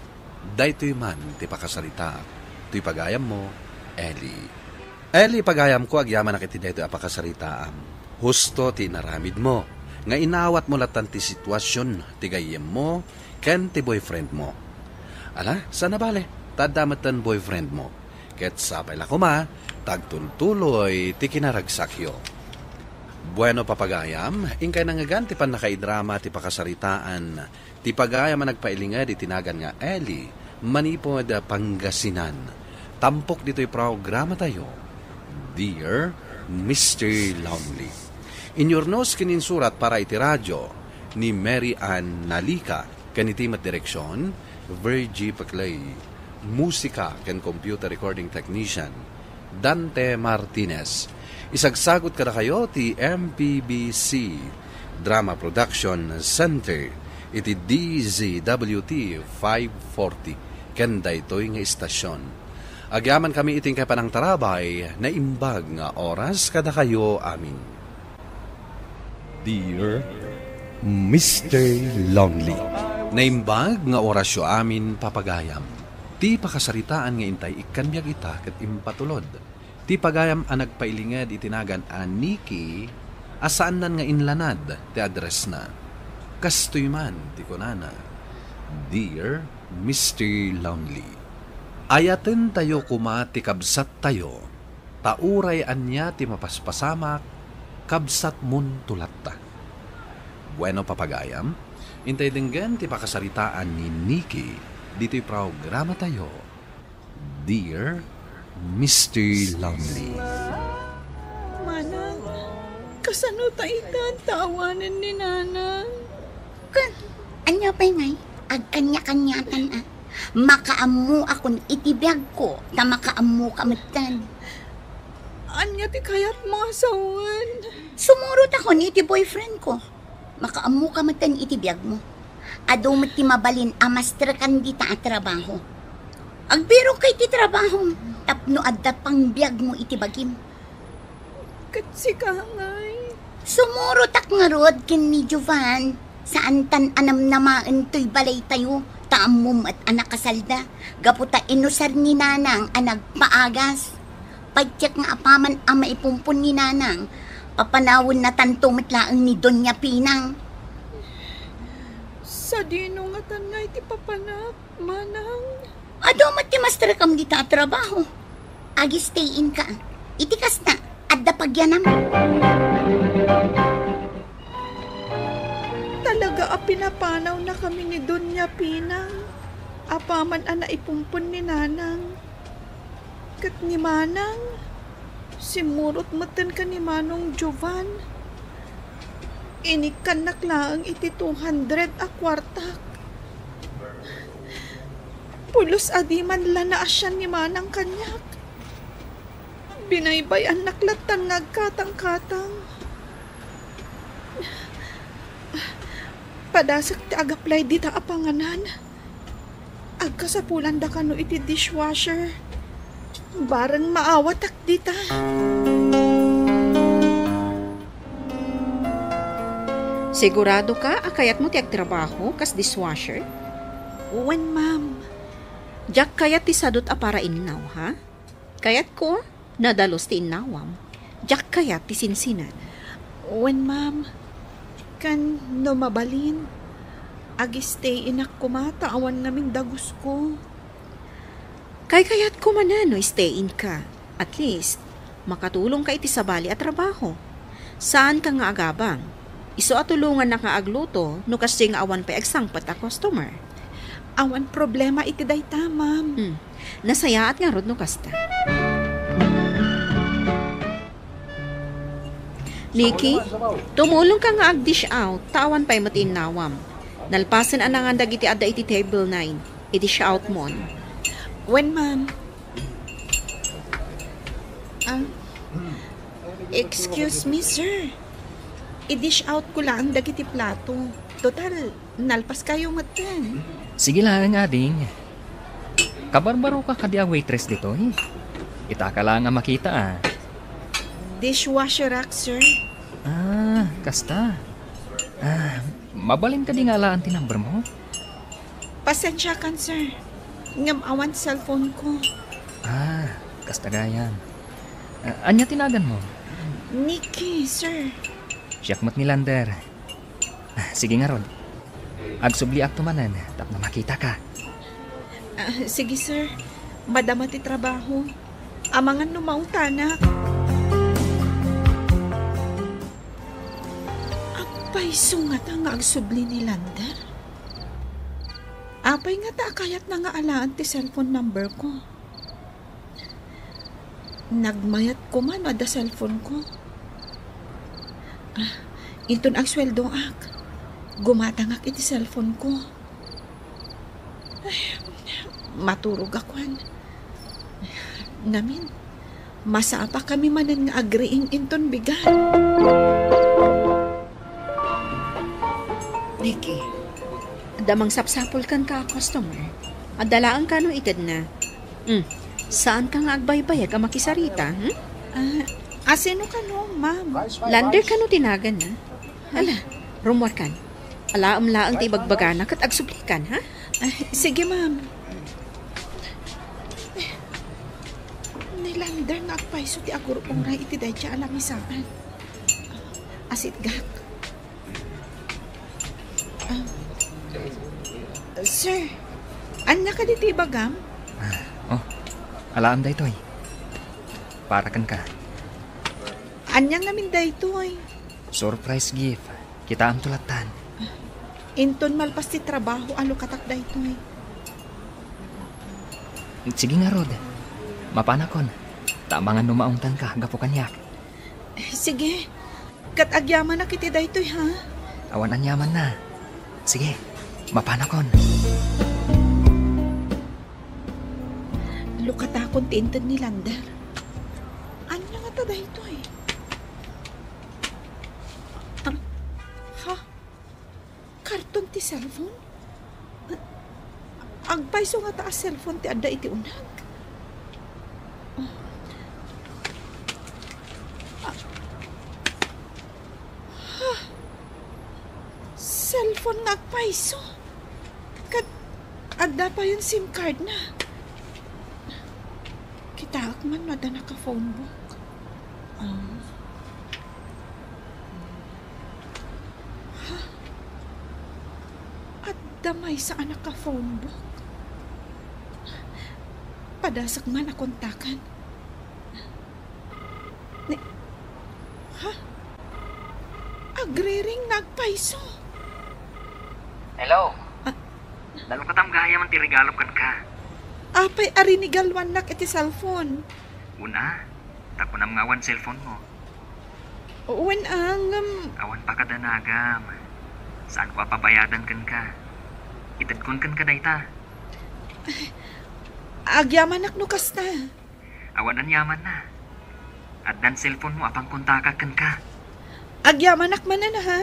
Daytoy man ti pakasaritaak. Toy pagayammo, Eli. Eli, pagayamko, agyamanak iti daytoy a pakasaritaam. Husto ti inaramidmo, nga inawatmo lattan ti situasion ti gayyemmo ken ti boyfriendmo. Ala, saan a bale, ta adda metten boyfriendmo. Ket sapay la koma, ta agtultuloy ti kinaragsakyo. Bueno, papagayam, inkay nangngegan ti pannakaidrama ti pakasaritaan ti pagayam a nagpailinged iti nagan nga Eli manipud Pangasinan. Tampok ditoy programatayo, Dear Mister Lonely. Inyurnos ken insurat para iti radyo ni Mary Ann Nalica, ken iti met direksion, Virgie Paclay. Musika ken computer recording technician, Dante Martinez. Isagsagut kadakayo ti M P B C Drama Production Center iti D Z W T five forty ken daytoy nga istasion. Agyamankami iti inkay panangtarabay, naimbag nga oras kadakayo amin. Dear Mister Lonely. Naimbag nga orasyo amin, papagayam. Ti pakasaritaan nga intay ikkan biag ita ket impatulod ti pagayam a nagpailinged iti nagan a Nikki a saannan nga inlanad ti addressna. Kastoy man ti kunana, Dear Mister Lonely. Ayatentayo koma ti kabsattayo, ta uray ania ti mapaspasamak, kabsatmonto latta. Bueno, papagayam, intay denggen ti pakasaritaan ni Nikki ditoy programatayo, Dear Mister Lonely. Manang, kasano ta ita ta awanen ni Nanang? Ken, ania pay ngay? Agkanya-kanyatan a. Makaammoakon iti biagko, ta makaammoka metten. Ania ti kayatmo a sawen? Sumurotakon iti boyfriendko. Makaammoka metten iti biagmo. Adu met ti mabalin a mastrekan dita a trabaho. Agbirokka iti trabahom tapno adda pangbiagmo iti bagim. Ket sika ngay? Sumurotak ngarud ken ni Jovan. Saantan a namnamaen toy balaytayo, ta ammom met a nakasalda. Gapu ta inusar ni Nanang a nagpaagas. Patiek nga apaman a maipumpon ni Nanang, papanawennatanto met laeng ni Doña Pinang. Sadino ngatan ngay ti papanak, Manang? Adu met ti mastrekam dita a trabaho. Ag-stay in ka. Iti kasta, adda pagyanam. Talaga a pinapanawnakami ni Doña Pinang. Apaman a naipumpon ni Nanang. Ket ni Manang, simmurot metten ken ni Manong Jovan. Inikkannak laeng iti two hundred a kuartak. Pulos a di man la naasian ni Manang kaniak. Binaybay-annak lattan nga agkatangkatang. Padasek ti ag-apply dita a panganan. Agkasapulanda kano iti dishwasher. Bareng maawatak dita. Sigurado ka a kayatmo ti agtrabaho kas dishwasher? Wen, ma'am. Diak kayat ti sadut a para innaw, ha? Kayatko, nadalus ti innawam. Diak kayat ti sinsinad. Wen, ma'am. Ken no mabalin, ag-stay inak koma ta awan ngamin dagusko. Kaykayatko manen no stay in ka. At least, makatulongka iti sabali a trabaho. Saanka nga agabang. Isu a tulongannak nga agluto no kasdiay nga awan pay agsangpet a customer. Awan problema iti dayta, ma'am. Hmm. Nasayaat ngarud no kasta. Nikki, tumulongka nga ag-dish out, ta awan pay met innawam. Nalpasen a nangan dagiti adda iti table nine. I-dish out mon. Wen, ma'am. Ah, Excuse me, sir. I-dish out ko laeng dagiti plato. Total, nalpaskayo metten. Sige laeng, ading. Kabarbaroka kadi a waitress ditoy? Itaka laeng a makita, a. Dishwasher rack, sir. Ah, kasta. Ah, mabalin kadi nga alaan ti number mo? Pasensiakan, sir. Ngem awan cellphone ko. Ah, kasta gayam. Ah, ania ti naganmo? Nikki, sir. Siak met ni Lander. Ah, sige ngarud. Agsubliakto manen tapno makitaka. Ah, sige, sir. Madama ti trabaho. Amangan no mautanak. Agpayso ngata nga agsubli ni Lander? Apay ngata a kayatna nga alaan ti cellphone number ko? Nagmayat koma no adda cellphone ko. Ah, inton agsueldoak, gumatangak iti cellphone ko. Ay, maturog akon. Ngamin, masapakami manen nga agriing inton bigat. Nikki, adda mangsapsapul kenka a customer. Adda laeng kano itedna. Hmm, saanka nga agbaybayag a makisarita, hmm? Ah, asino kano, ma'am? Lander kano ti naganna? Ala, rummuarkan. Alaem laeng ti ibagbagana ket agsublikan, ha? Ah, sige, ma'am. Ni Lander nga agpayso ti agur-uray iti dayta a lamisaan. Asitgak. Ah, sir, ania kadi ti ibagam? Ah, oh, alaem daytoy. Para kenka. Ania ngamin daytoy? Surprise gift. Kitaemto lattan. Inton malpas ti trabaho a lukatak daytoy. Sige ngarud. Mapanakon. Ta amangan no maungtanka gapu kaniak. Sige. Ket agyamanak iti daytoy, ha? Awan aniamanna. Sige. Mapanakon. Lukatakon ti inted ni Lander. Ania ngata daytoy? Am-, ha? Karton ti cellphone? Agpayso ngata a cellphone ti adda iti uneg? Ah. Ah. Ha? Cellphone nga agpayso? Ket adda payen SIM card na. Kitaek man no adda naka-phone book. Ah. Ha? Adda maysa a naka-phone book. Padasek man a kontaken. Ni, ha? Agriring nga agpayso. Hello. Ah. Nalukatam gayam ti regalo kenka. Apay a rinigaluannak iti cellphone? Una, ta kunam nga awan cellphone mo. Wen, ah, ngem awan pakadanagam. Saanko a pabayadan kenka. Itedkon kenka dayta. Agyamanak no kasta. Awan aniamanna. Addan cellphone mo a pangkontakak kenka. Agyamanak manen, ha?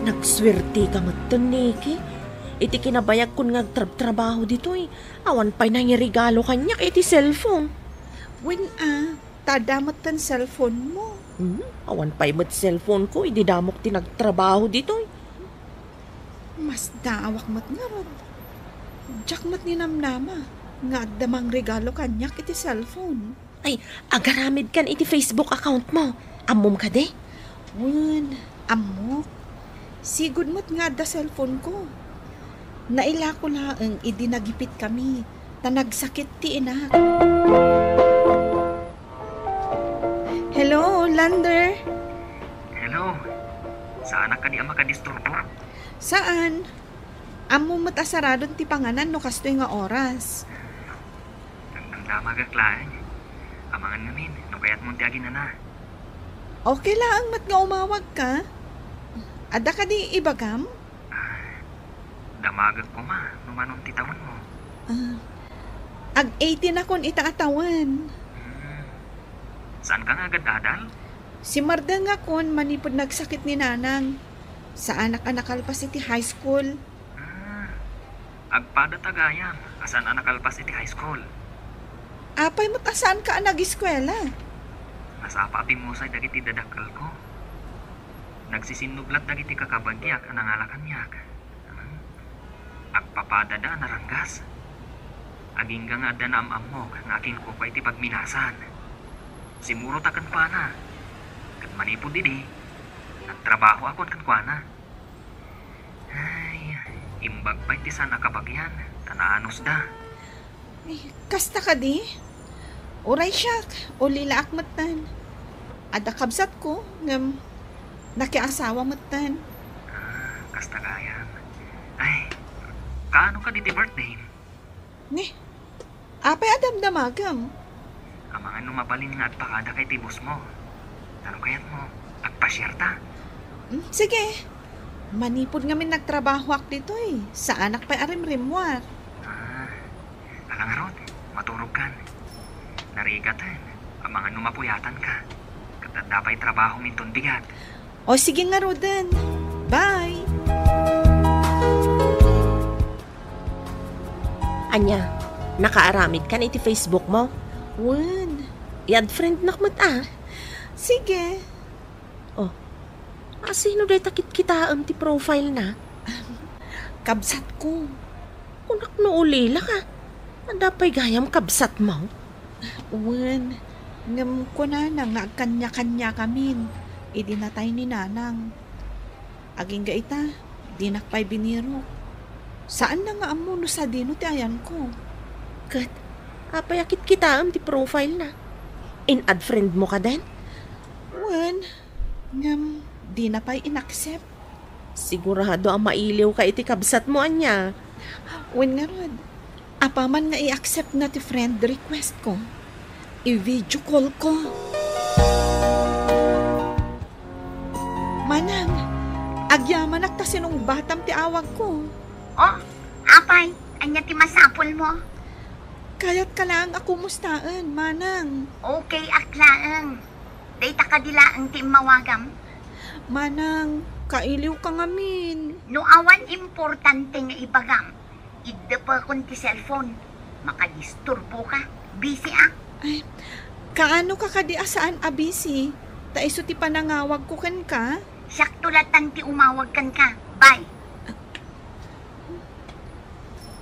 Nagsuertika metten, Nikki. Iti kinabayagkon nga agtrabtrabaho ditoy, awan pay nangiregalo kaniak iti cellphone. Wen, a, ta adda metten cellphone mo. Hmm, awan pay met cellphone ko idi damok ti nagtrabaho ditoy. Masdaawak met ngarud. Diak met ninamnama nga adda mangregalo kaniak iti cellphone. Ay, agaramidkan iti Facebook account mo. Ammom kadi? Wen, ammok. Sigud met nga adda cellphone ko. Nailako laeng idi nagipitkami, ta nagsakit ti inak. Hello, Lander? Hello. Saanak kadi a makadisturbo? Saan. Ammom met a saradon ti panganan no kastoy nga oras. Nagdamdamagak laeng. Amangan ngamin no kayatmon ti aginana. Okay laeng met nga umawagka. Adda kadi ibagam? Ah, damagek koma no manon ti tawenmo. Ah, ag-eighteen akon ita a tawen. Saanka nga agad-adal? Simmardengakon manipud nagsakit ni Nanang. Saanak a nakalpas iti high school. Ah, agpada ta gayam a saan a nakalpas iti high school. Apay met a saanka a nag-eskuela? Nasapa a pimusay dagiti dadakkelko. Nagsisinnublat dagiti kakabagiak a nangala kaniak. Hmm? Agpapadada a naranggas. Agingga nga adda naam-ammok nga akinkukua iti pagminasan. Simmurot a kenkuana. Ket manipud idi, nagtrabahoakon kenkuana. Ay, imbag pay ti saan a kabagian, ta naanusda. Ay, kasta kadi? Uray siak, ulilaak metten. Adda kabsatko, ngem nakiasawa metten. Ah, kasta gayam. Ay, kaano kadi ti birthday? Ni, apay a damdamagem? Amangan no mabalin nga agpakadaka iti boss mo. Tano kayat mo, agpasiarta? Hmm, sige. Manipud ngamin nagtrabahoak ditoy, saanak pay a rimrimmuar. Ah, ala ngarud, maturogkan. Narigaten, amangan no mapuyatanka. Ket adda pay trabaho minton bigat. O sige ngaruden. Bye! Ania, nakaaramidkan iti Facebook mo? Wen. I-add friendnak met a. Sige. Oh, asino dayta kitkitaem ti profile na? Kabsatko. Kunak no ulila ka. Adda pay gayam kabsat mo? Wen, ngem kunana nga agkaniakaniakamin idi natay ni Nanang. Agingga ita, dinak pay binirok. Saanna nga ammo no sadino ti ayanko. Ket, apay a kitkitaem ti profile na? In-add friend mo ka den? Wen, ngem dina pay in-accept. Sigurado a mailiwka iti kabsat mo, ania? Wen ngarud, apaman nga i-accept na ti friend request ko, i-video call ko. Manang, agyamanak ta sinungbatam ti awagko. Oh, apay, ania ti masapul mo? Kayatka laeng a kumustaen, Manang. Okay ak laeng. Dayta kadi laeng ti immawagam? Manang, kailiwka ngamin. No awan importante nga ibagam, iddepekon ti cellphone. Makadisturboka. Busy ak. Ay, kaano ka kadi a saan a busy? Ta isu ti panangawagko kenka? Siakto latan ti umawag kenka. Bye.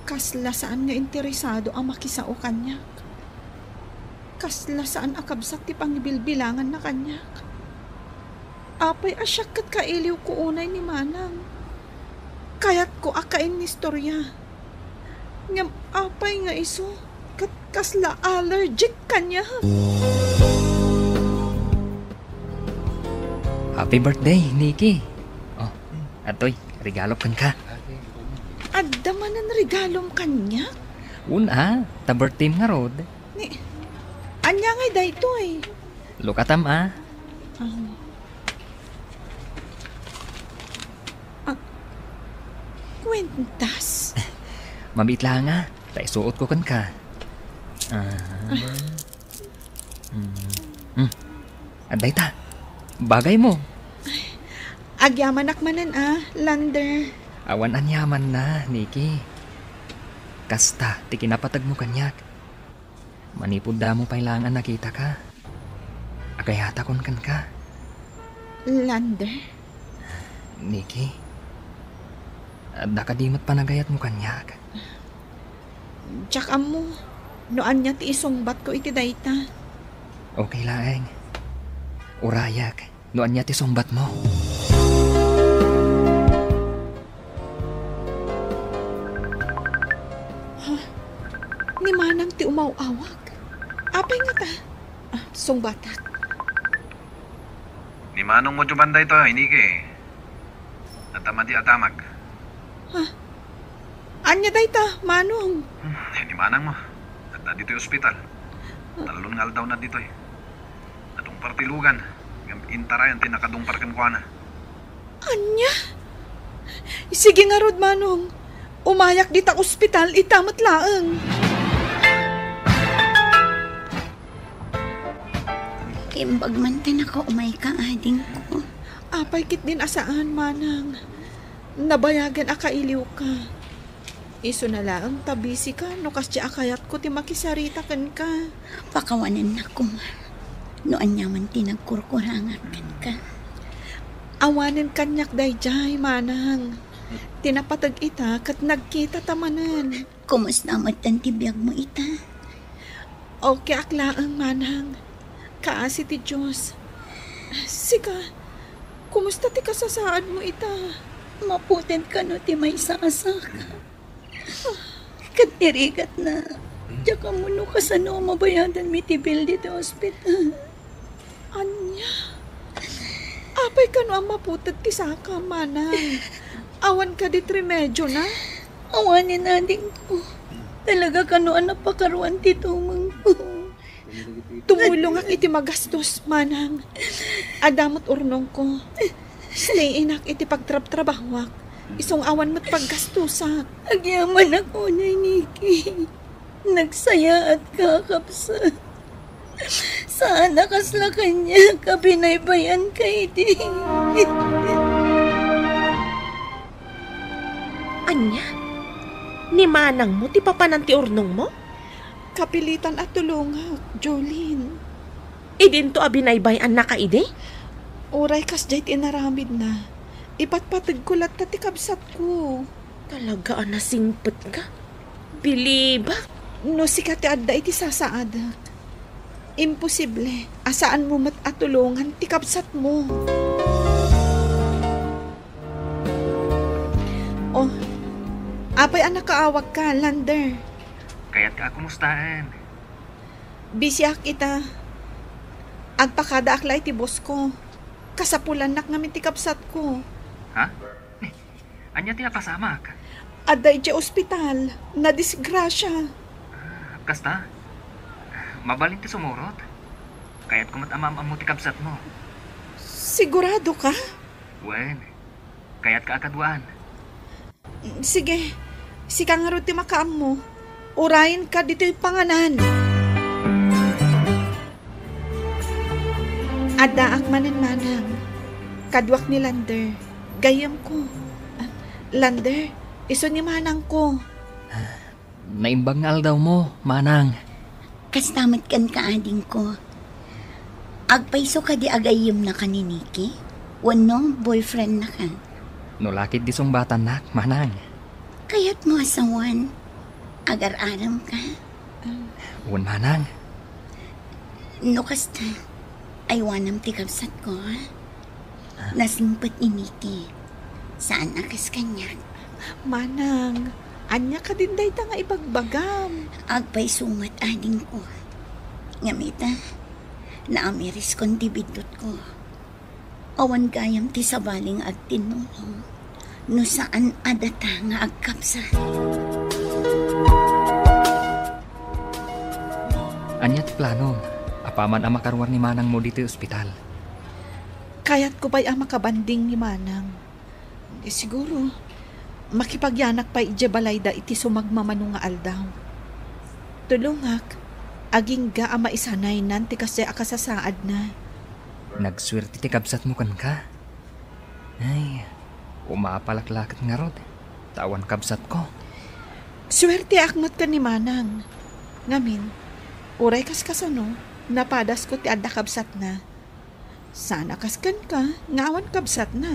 Kasla saan nga interesado a makisao kaniak. Kasla saan a kabsat ti pangibilbilanganna kaniak. Apay a siak ket kailiwko unay ni Manang. Kayatko a kainnistorya. Ngem apay nga isu ket kasla allergic kaniak. Happy birthday, Nikki. Oh, adtoy, regalo kenka. Adda manen regalom kaniak? Wen a, ta birthday ngarud. Ni, ania ngay daytoy? Lukatam a. Ah. Ah, kwentas? Mabiit laeng a, ta isuotko kenka. Ah. Mm. Mm. Adda ita. Bagay mo. Agyamanak manen a, Lander. Awan aniamanna, Nikki. Kasta ti kinapateg mo kaniak. Manipud damo pay laeng a nakitaka, agayatakon kenka. Lander? Nikki, adda kadi met panagayatmo kaniak? Diak ammo no ania ti isungbatko iti dayta. Okay laeng. Urayak no ania ti sungbatmo. Ha? Ni Manang ti umaw-awag. Apay ngata? Ah, sungbatak. Ni Manong mo diay banda ito, Nikki. Adda madi a damag. Ha? Ania dayta, Manong? Hmm, ni Manang mo. Adda ditoy ospital. Tallo nga aldawna ditoy. Nadungpar ti lugan, ngem intarayan ti nakadungpar kenkuana. Ania? Sige ngarud, Manong. Umayak dita ospital ita met laeng. Imbag man ta nakaumayka, adingko. Apay ketdin a saan, manang. Nabayagen a kailiwka. Isuna laeng ta busy ka no kasdi a kayatko ti makisarita kenka. Pakawanennak koma no ania man ti nagkurkurangak kenka. Awanen kaniak daydiay, manang. Ti napateg ita ket nagkita ta manen. Kumusta met ti biagmo ita? Okay ak laeng, manang. Kaasi ti Dios. Sika, kumusta ti kasasaadmo ita? Maputed kano ti maysa a saka. Ket ti rigatna, diak ammo no kasano a mabayadanmi ti bill ditoy ospital. Ania? Apay kano a maputed ti saka, manang? Awan kadi ti remedio na? Awanen, adingko. Talaga kano a napakaruan ti tumengko. Tumulongak iti magastos, manang. Adda met urnongko. Stay inak iti pagtrabtrabahoak. Isu nga awan met paggastosak. Agyamanak unay, Nikki. Nagsayaatka, kabsat. Saan a kasla kaniak a binaybay-anka idi. Ania? Ni manangmo ti papanan ti urnongmo? Kapilitan a tulongak, Jolene. Idinto a binaybay-annaka idi? Uray kasdiay ti inaramidna, ipatpategko latta ti kabsatko. Talaga a nasingpetka? Bilibak. No sika ti adda iti sasaadek, imposible a saanmo met a tulongan ti kabsatmo. Oh, apay a nakaawagka, Lander? Kayatka a kumustaen. Busyak ita. Agpakadaak la iti boss ko. Kasapulannak ngamin ti kabsatko. Ha? Ni, ania ti napasamak? Adda idiay ospital. Nadisgrasya. Ah, kasta? Mabalin ti sumurot. Kayatko met a maam-ammo ti kabsatmo. Sigurado ka? Wen, kayatka a kaduaan. Sige, sika ngarud ti makaammo. Urayenka ditoy panganan. Addaak manen, manang. Kaduak ni Lander. Gayyemko. Ah, Lander, isu ni manangko. Naimbag nga aldawmo, manang. Kasta met kenka, adingko. Agpayso kadi a gayyemnaka ni Nikki? Wenno boyfriendnaka? No la ketdi sungbatannak, manang. Kayatmo a sawen, agar-aramka? Wen, manang. No kasta, aywanam ti kabsatko, ha? Nasingpet ni Nikki. Saan a kas kaniak. Manang, ania kadin dayta nga ibagbagam? Agpayso met, adingko. Ngem ita, naamiriskon ti biddutko. Awan gayam ti sabali nga agtinnulong no saan a data nga agkabsat. Ania ti planom? Apaman a makaruar ni manangmo ditoy ospital. Kayatko pay a makabanding ni manang. Eh, siguro, makipagyanak pay idiay balayda iti sumagmamano nga aldaw. Tulongak, agingga a maisanaynan ti kasdiay a kasasaadna. Nagsuerte ti kabsatmo kenka. Ay, umapalak la ket ngarud, ta awan kabsatko. Suerteak met ken ni manang. Ngamin, uray kaskasano, napadasko ti adda kabsatna. Saan a kas kenka nga awan kabsatna.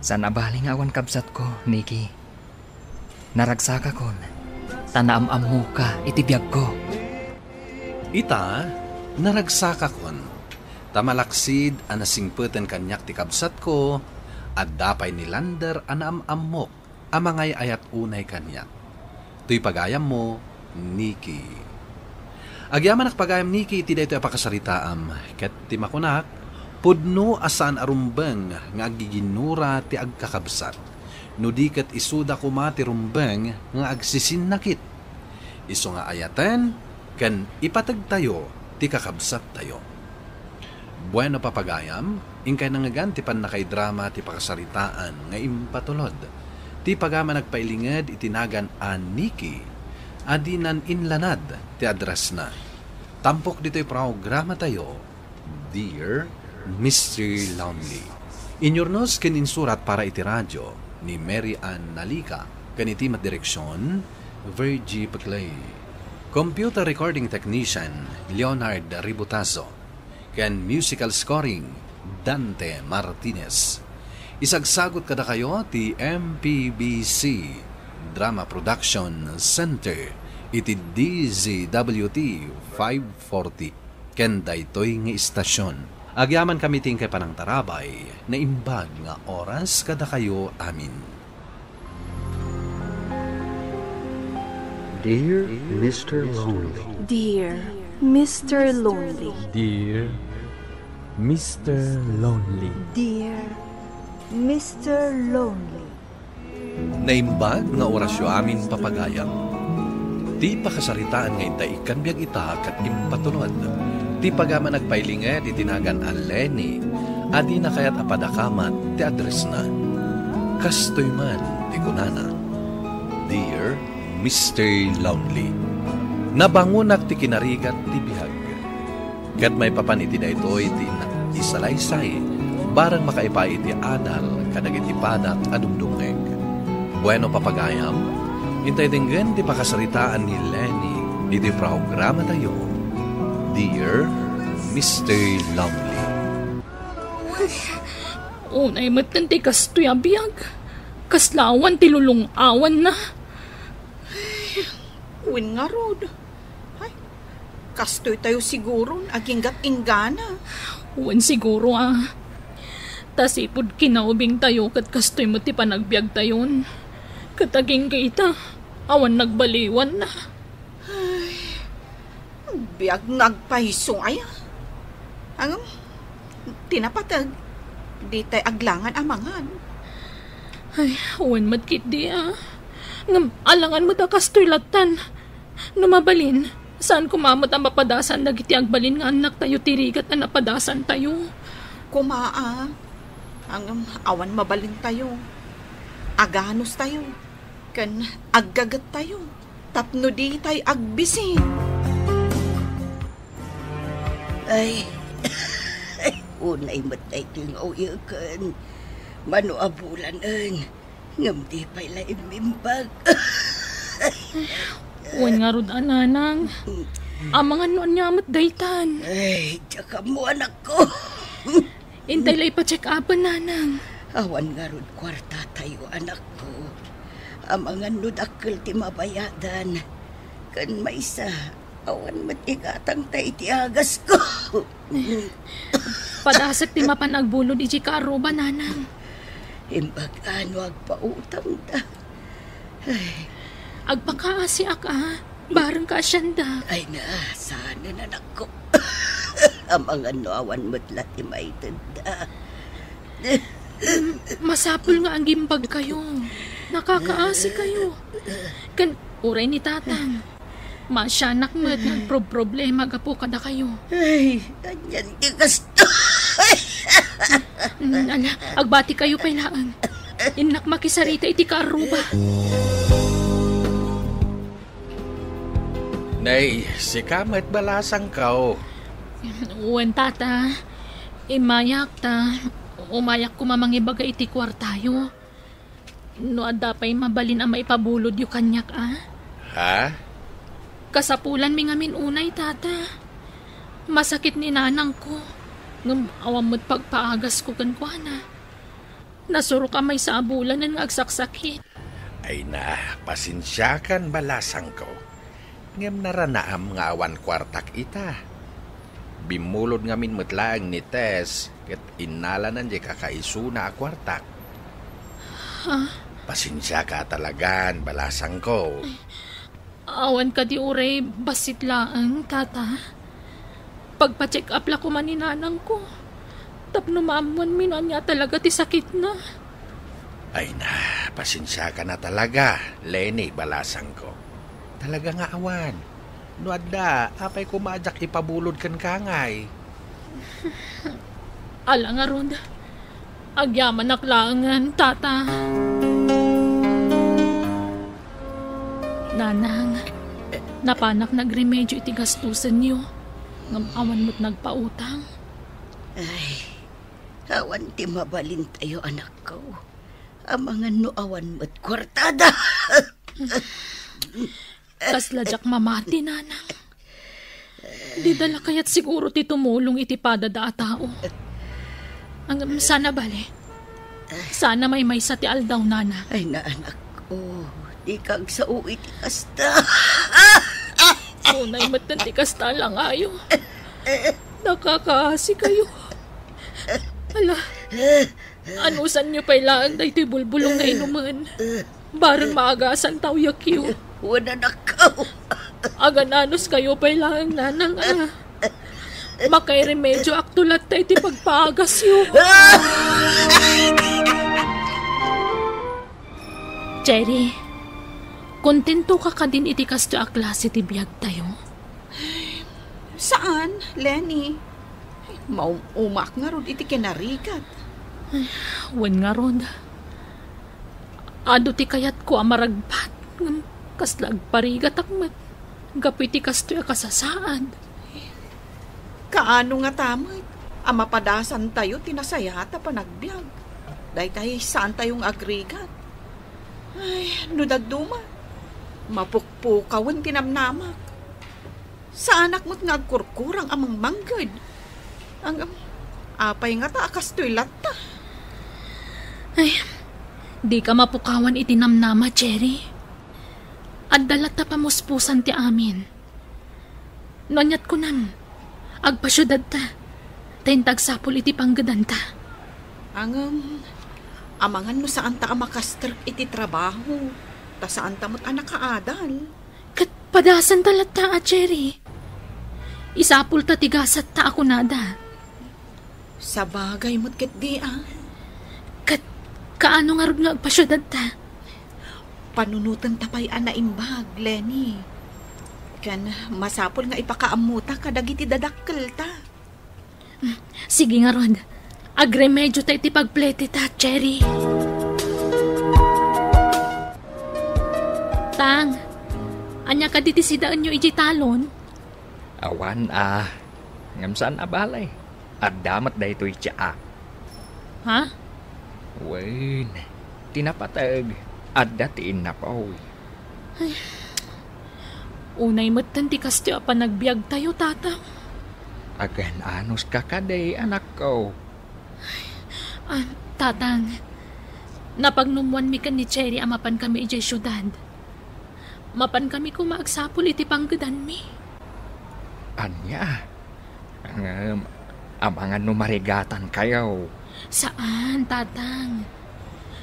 Saan a bali nga awan kabsatko, Nikki. Naragsakakon, ta naam-ammoka iti biagko. Ita, naragsakakon, ta malaksid a nasingpeten kaniak ti kabsatko, adda pay ni Lander a naam-ammok a mangay-ayat unay kaniak. Toy pagayammo, Nikki. Agyamanak pagayam, Nikki, iti daytoy a pakasaritaam, ket ti makunak, pudno a saan a rumbeng nga aggiginnura ti agkakabsat, no di ket isuda koma ti rumbeng nga agsisinnakit. Isu nga ayaten ken ipategtayo ti kakabsattayo. Bueno, papagayam, inkay nangngegan ti pannakaidrama ti pakasaritaan nga impatulod ti pagayam a nagpailinged iti nagan a Nikki a dinan inlanad ti addressna. Tampok ditoy programatayo, Dear Mister Lonely. Inyurnos ken insurat para iti radio ni Mary Ann Nalica ken iti met direksion, Virgie Peclay. Computer recording technician, Leonard Ributazo. Ken musical scoring, Dante Martinez. Isagsagut kadakayo ti M P B C Drama Production Center iti D Z W T five forty. Ken daytoy nga istasyon, agyamankami ti inkay panangtarabay, naimbag nga oras kadakayo amin. Dear Mister Lonely. Dear Mister Lonely. Dear Mister Lonely. Dear Mister Lonely. Naimbag nga orasyo amin, papagayam. Ti pakasaritaan nga intay ikkan biag ita ket impatulod. Ti pagayam a nagpailinged iti nagan a Lenny a dina kayat a padakamat ti addressna. Kastoy man ti kunana, Dear Mister Lonely, nabangonak ti kinarigat ti biag. Ket maipapan iti daytoy ti innak ti salaysay, bareng makaipa iti adal kadagiti padak a dumdumngeg. Bueno, papagayam, intay denggen ti pakasaritaan ni Lenny iti programatayo, Dear Mister Lonely. Unay metten ti kastoy a biag. Kasla awan ti lulung-awanna. Wen ngarud. Ay, kastoy tayo siguron, aginggat inggana. Wen siguro, ah. Ta sipud kinaubing tayo ket kastoy met ti panagbiag tayon. Ket agingga ita, awan nagbaliwanna. Ay, biag nga agpayso aya. Ngem, ti napateg, ditay aglangan a mangan. Ay, wen met ketdi, ah. Ngem, alangan met a kastoy lattan. No mabalin, saan koma met a mapadasan dagiti agbalin nga annaktayo ti rigat a napadasantayo. Koma, ah. Ngem, awan mabalintayo. Aganustayo. Ken aggagettayo tapno ditay agbisi. Ay, unay met daytoy nga uyeken. Mano a bulanen, ngem di pay la immimbag. Wen ngarud a, nanang. Amangan no ania met daytan. Ay, diak ammo, anakko. Intay la ipa-check-upen, nanang. Awan ngarud kuartatayo, anakko. Amangan no dakkel ti mabayadan. Ken maysa, awan met igatangta iti agasko. Padasek ti mapan agbulod idiay kaarruba, nanang. Imbag a no agpautangda. Ay. Agpakaasiak, a. Bareng kaasianda. Ay na, saanen, anakko. Amangan no awan met la ti maitedda. Mm, masapul nga agimbagkayo. Nakakaasikayo. Ken uray ni tatang. Maasianak met nga agproproblema gapu kadakayo. Ay, anian ti kastoy. Mm, ala, agbatikayo pay laeng. Innak makisarita iti kaarruba. Nay, sika met balasangko. Wen, tata. Immayak ta umayak koma mangibaga iti kuartayo. No adda pay mabalin a maipabulodyo kaniak, a? Ha? Kasapulanmi ngamin unay, tata. Masakit ni nanangko. Ngem awan met pagpaagasko kenkuana. Nasurok a maysa a bulanen nga agsaksakit. Ay na, pasensiakan, balasangko. Ngem naranaam nga awan kuartak ita. Bimmulod ngamin met laeng ni Tess ket innalanan diay kakaisuna a kuartak. Ha? Pasensiaka a talagan, balasangko. Awan kadi uray bassit laeng, tata? Pagpa-check up la koma ni nanangko. Tapno maammoanmi no ania talaga ti sakitna. Ay na, pasensiakan a talaga, Lenny, balasangko. Talaga nga awan. No adda, apay koma a diak ipabulod kenka ngay? Ala ngarud, agyamanak laengen, tata. Nanang, napanak nagremedyo iti gastusenyo, ngem awan met nagpautang. Ay, awan ti mabalintayo, anakko. Amangan no awan met kuartada. Kasla diak mamati, nanang. Dida la kayat siguro ti tumulong iti padada a tao. Ngem sana bale. Sana maymaysa ti aldaw, nana. Ay, naanak ko, dika agsao iti kasta. Unay metten ti kasta, langayo. Nakakaasikayo. Ala, anusanyo pay laeng daytoy bulbulong nga inumen. Bareng maagasan tayo, Q. Wen, anakko. Agan-anuskayo pay laeng, nanang, a. Makairemedioakto latta iti pagpaagasyo. Cherry, kontentoka kadin iti kastoy a klase ti biagtayo? Saan, Lenny. Maum-umaak ngarud iti kinarigat. Wen ngarud. Adu ti kayatko a maragpat, ngem kasla agparigatak met gapu iti kastoy a kasasaad. Kaano ngata met a mapadasantayo ti nasayaat a panagbiag? Daytay saantayo nga agrigat. Ay, no dadduma, mapukpukawen ti namnamak. Saanak met nga agkurkurang a mangmangged. Ang, apay ngata a kastoy latta? Ay, dika mapukawan iti namnama, Cherry. Adda latta pamuspusan ti amin. No aniat kunam, agpasiudadta, ta inta agsapul iti panggedanta. Ngem, amangan no saanta a makastrek iti trabaho, ta saanta met a nakaadal. Ket padasanta latta a Cherry. Isapulta ti gasatta a kunada. Sabagay met ketdi, a. Ket kaano ngarud nga agpasiudadta? Panunotenta pay a naimbag, Lenny. Ken masapul nga ipakaammota kadagiti dadakkelta. Mm, sige ngarud. Agremediotayo iti pagpleteta, Cherry. Tang, ania kadi ti sidaenyo idiay talon? Awan a, ngem saan a bale. Adda met daytoy tiaak. Ha? Wen, ti napateg, adda ti innapoy. Ay, unay metten ti kastoy a panagbiagtayo, Tatang. Agan-anuska kadi, anakko? Ah, Tatang, napagnummuanmi ken ni Cherry a mapankami idiay siudad. Mapankami koma agsapul iti panggedanmi. Ania? Ngem, amangan no marigatankayo? Saan, Tatang.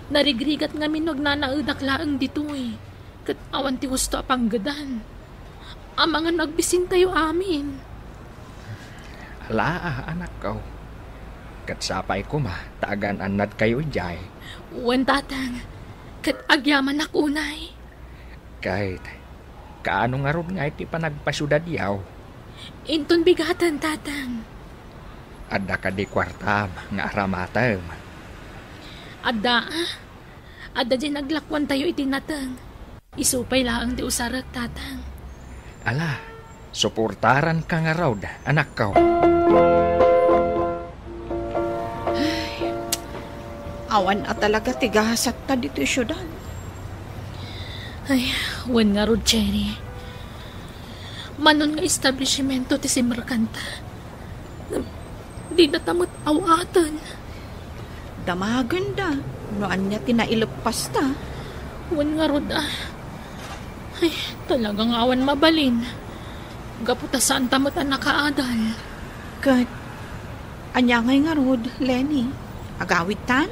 Narigrigat ngamin no agnanaedak laeng ditoy, ket awan ti husto a panggedan. Amangan no agbisintayo amin. Ala, anakko. Ket sapay koma ta agan-annadkayo idiay. Wen, Tatang. Ket agyamanak unay. Ket kaano ngarud nga iti panagpasiudadyo? Inton bigaten, Tatang. Adda kadi kuartam nga aramatem? Adda, a. Adda diay naglakuantayo iti nateng. Isu pay laeng ti usarek, Tatang. Ala, suportaranka ngarud, anakko. Ay, awan a talaga ti gasatta ditoy siudad. Ay, wen ngarud, Cherry. Manon nga establishmento ti simrekanta. Didata met aw-aten. Damagenda no ania ti naileppasta. Wen ngarud, a. Ay, talaga nga awan mabalin. Gapu ta saanta met a nakaadal. Ket ania ngay ngarud, Lenny? Agawidtan?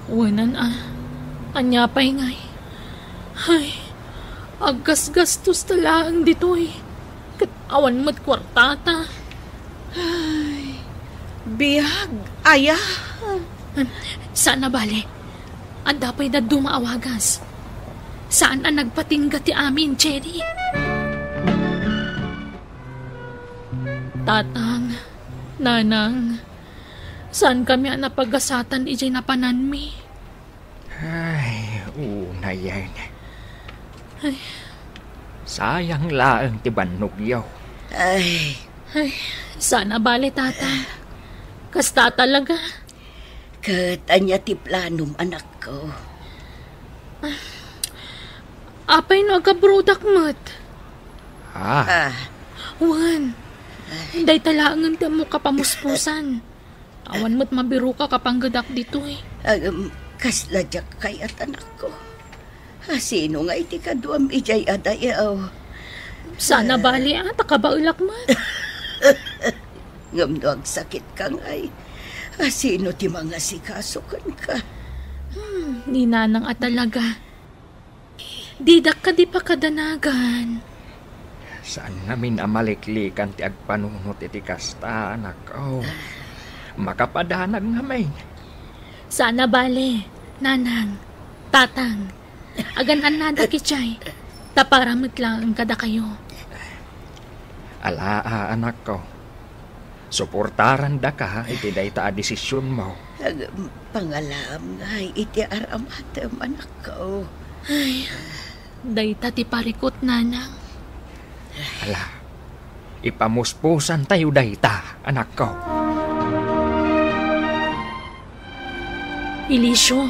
Wenan a. Ania pay ngay? Ay, aggasgastosta laeng ditoy. Ket awan met kuartata. Ay, biag aya. Saan a bale. Adda pay dadduma a wagas. Saan a nagpatingga ti amin, Cherry. Tatang, Nanang, saankami a napagasatan idiay napananmi. Ay, unayen. Ay. Sayang laeng ti bannogyo. Ay, Ay, saan a bale, Tata. Kasta talaga. Ket ania ti planom, anakko? Apay no agabrodak met? Ah. Ah. Wen, dayta laengen ti ammok a pamuspusan. Awan met mabiroka kapanggedak ditoy. Agam, kasla diak kayat, anakko. A, sino nga iti kaduam idiay a dayaw? Saan a bale, a, ta kabaelak met. Ngem no agsakitka ngay, a, sino ti mangasikaso kenka? Hmm, ni Nanang a talaga. Didak kadi pakadanagan. Saan ngamin a maliklikan ti agpanunot iti kasta, anak. Oh, makapadanag ngamin. Saan a bale, Nanang, Tatang. Agan-annadak idiay, ta para met laeng kadakayo. Ala, a, anakko. Suportarandaka iti dayta a desisionmo. Ag-, pangalaam ngay iti aramatem, anakko. Ay, dayta ti parikut, Nanang. Ala, ipamuspusantayo dayta, anakko. Elicio,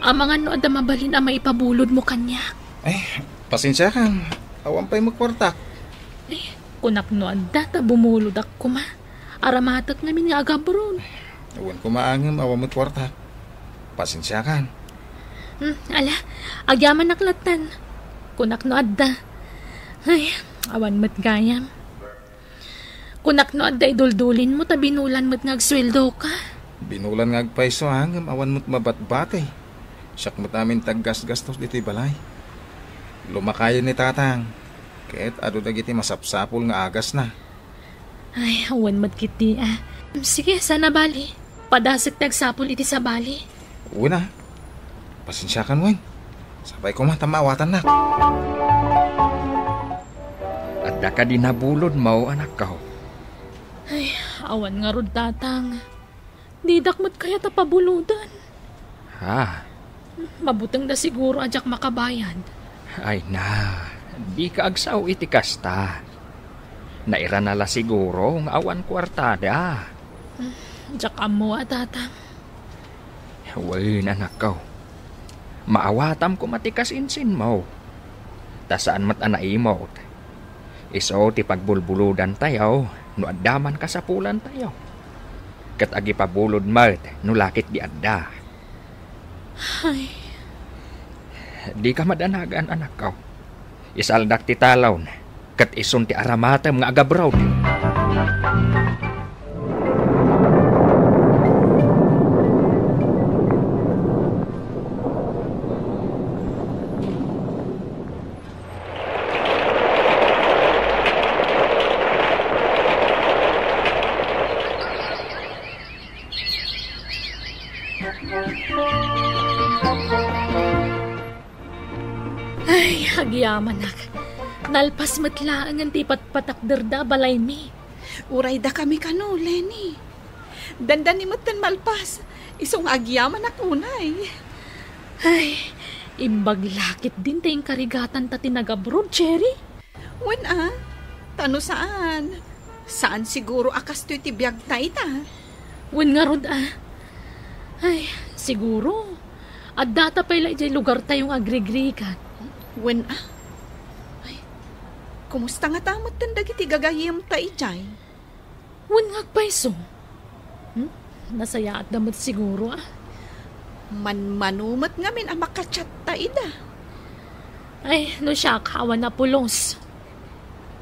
amangan no adda mabalin a maipabulodmo kaniak. Ay, pasensiakan. Awan pay met kuartak. Eh, kunak no adda ta bumulodak koma. Aramatek ngamin nga agabroad. Wen koma ngem awan met kuartak. Pasensiakan. Hmm, ala, agyamanak lattan. Kunak no adda. Ay, awan met gayam. Kunak no adda iduldulinmo ta binulan met nga agsueldoka. Binulan nga agpayso, ngem awan met mabatbati. Siak met amin ti aggasgastos ditoy balay. Lumakayen ni Tatang, ket adu dagiti masapsapul nga agasna. Ay, awan met ketdi, a. Sige, saan a bale. Padasek ti agsapul iti sabali. Wen a. Pasensiakan wen. Sapay koma ta maawatannak. Adda kadi nabulodmo, anakko? Ay, awan ngarud, Tatang. Didak met kayat a pabulodan. Ha? Mabutengda siguro a diak makabayad. Ay na, dika agsao iti kasta. Nairana la siguro nga awan kuartada. Diak ammo a, Tatang. Wen, anakko. Maawatam koma ti kasinsinmo. Ta saan met a naimut. Isu ti pagbulbulodantayo no adda man kasapulantayo. Ket agipabulod met no la ketdi adda. Ay. Dika madanagan, anakko. Isaldak ti talon, ket isun ti aramatem nga agabroad. Ay, agyamanak. Nalpas met laengen ti ipatpatakderda a balaymi. Uray dakami kano, Lenny. Dandani metten malpas. Isu nga agyamanak unay. Ay, imbag la ketdin ti inkarigatanta ti nagabroad, Cherry. Wen a, ta no saan, saan siguro a kastoy ti biagta ita. Wen ngarud a. Ay, siguro, addata pay la idiay lugartayo nga agrigrigat. Wen a. Ay, kumusta ngata metten dagiti gagayyemta idiay? Wen nga agpayso. Hmm? Nasayaatda met siguro a. Manmano met ngamin a makachatta ida. Ay, no siak, awan a pulos.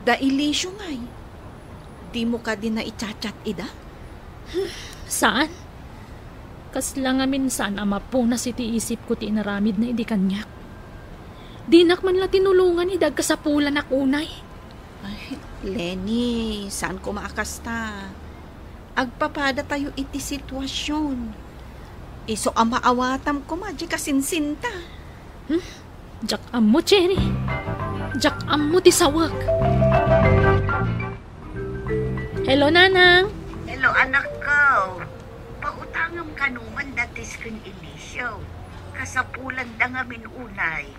Da Elicio ngay, dimo kadi naichat-chat ida? Hmm, saan? Kasla ngamin saan a mapunas iti isipko ti inaramidna idi kaniak. Dinak man la tinulongan idi agkasapulanak unay. Ay, Lenny, saan koma a kasta. Agpapadatayo iti situasion. Isu a maawatam koma diay kasinsinta. Hmm? Diak ammo, Cherry. Diak ammo ti sawek. Hello, Nanang. Hello, anakko. Pautangem kano man datis ken Elicio. Kasapulanda ngamin unay.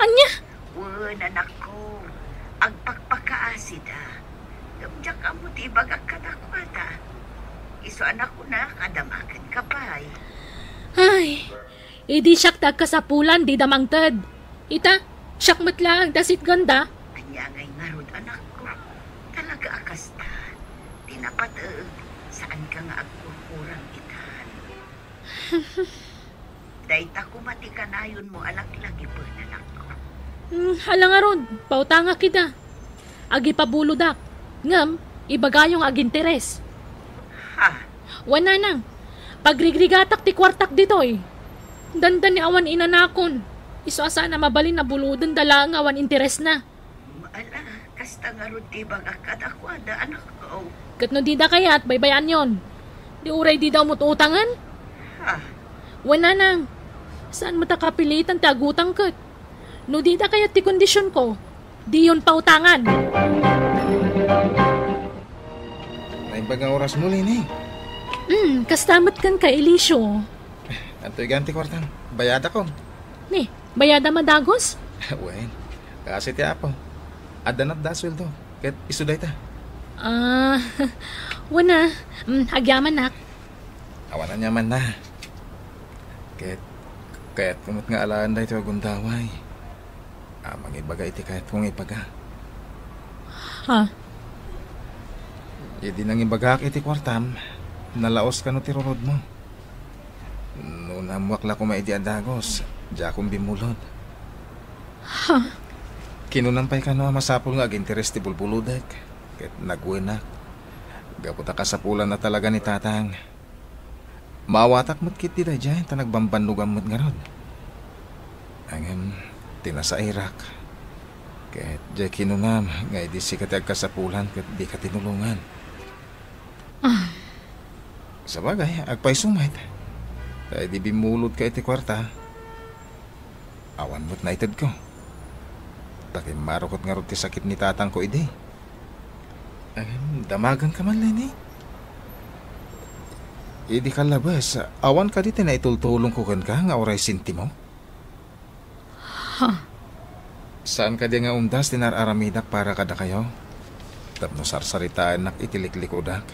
Ania? Wen, anakko, agpakpakaasida. Diak ammo ti ibagak kadakuada. Isu a nakunak a damagenka pay. Ay, idi siak ti agkasapulan, dida mangted. Ita, siak met laeng ti asitganda. Ania ngay ngarud, anakko? Talaga a kasta. Ti napateg, saanka nga agkurkurang itan. Dayta koma ti kanayonmo a laglagipen, anakko. Hmm, ala ngarud, pautangak ida. Agipabulodak, ngem ibagayo nga aginteres. Ha? Wen, nanang, pagrigrigatak ti kuartak ditoy. Dandani awan inanakon. Isu a saan a mabalin a bulodenda laeng nga awan interesna. Ala, kasta ngarud ti ibagak kadakuada, anakko. Ket no dida kayat, baybay-anyon. Di uray dida umut-utangen? Ha? Wen, nanang, saan met a kapilitan ti agutang ket? No dida kayat ti kondisionko, diyon pautangan. Naimbag nga orasmo, Leni. Hmm, kasta met kenka, Elisio. Adtoy gayam ti kuartam. Bayadakon. Ni, bayadam a dagus? Wen, kaasi ti Apo. Adda natda a sueldo. Ket isu dayta. Ah, wen a. Mm, agyamanak. Awan aniamanna. Ket kayatko met nga alaen daytoy a gundaway a mangibaga iti kayatko nga ibaga. Ha? Idi nangibagak iti kuartam, nalaos kano ti rurudmo. No naammoak la koma idi a dagus, diakon bimmulod. Ha? Kinunam pay kano a masapul nga aginteres ti bulbulodek, ket nagwenak. Gapu ta kasapulanna talaga ni Tatang. Maawatak met ketdi daydiay ta nagbambannogam met ngarud. Ngem, ti nasairak, ket diay kinunam nga idi sika ti agkasapulan ket dika tinulongan. Ah. Sabagay, agpayso met. Ta idi bimmulodka iti kuarta, awan met naitedko. Ta kimmaro ket ngarud ti sakit ni tatangko idi. Em, damagenka man, Leni? Idi kallabes, awan kadi ti naitultulongko kenka nga uray sentimo? Ha? Saan kadi nga undas ti nar-aramidak para kadakayo? Tapno sarsaritaennak iti liklikudak.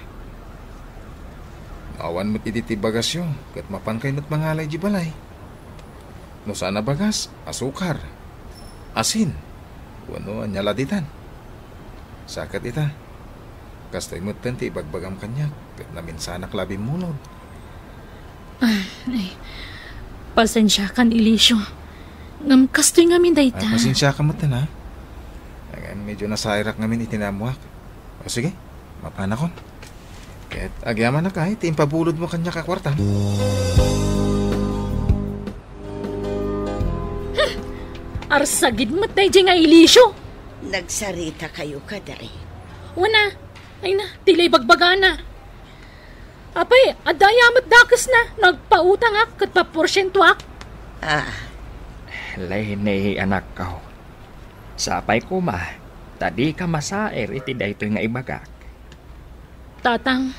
No awan met idi ti bagasyo, ket mapankay met mangala idiay balay. No saan a bagas, asukar, asin, wenno ania la ditan. Sa ket ita, kastoy metten ti ibagbagam kaniak, ket naminsanak la a bimmulod. Ah, ay, pasensiakan, Elisio. Ngem kastoy ngamin dayta. Ay, pasensiakan metten, ha? Ay, medyo nasairak ngamin iti naammoak. O, sige, mapanakon. Ket agyamanak ay ti impabulodmo kaniak a kuarta. Hmm, arsagid met daydiay nga Elisio. Nagsarita kayo kadi? Wen a, ay na, ti la ibagbagana. Apay, adda aya met dakesna, nagpautangak ket paporsientoak. Ah. Leni, anakko. Sapay koma, ta dika masair iti daytoy nga ibagak. Tatang.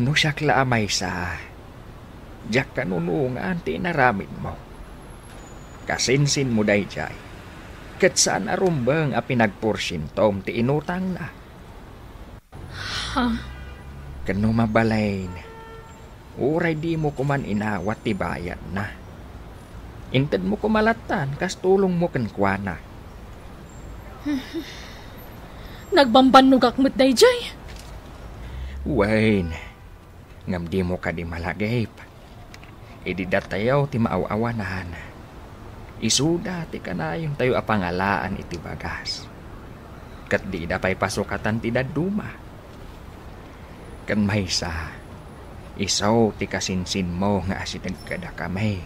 No siak la a maysa, diak kanunongan ti inaramidmo. Kasinsinmo daydiay, ket saan a rumbeng a pinagporsientom ti inutangna. Ha? Ken no mabalin, uray dimo koman inawat ti bayadna, intedmo koma lattan kas tulongmo kenkuana. Nagbambannogak met daydiay. Wen, ngem dimo kadi malagip. Idi datayo ti maaw-awanan, isuda ti kanayontayo a pangalaan iti bagas. Ket dida pay pasukatan ti dadduma. Ken maysa, isu ti kasinsinmo nga asideg kadakami.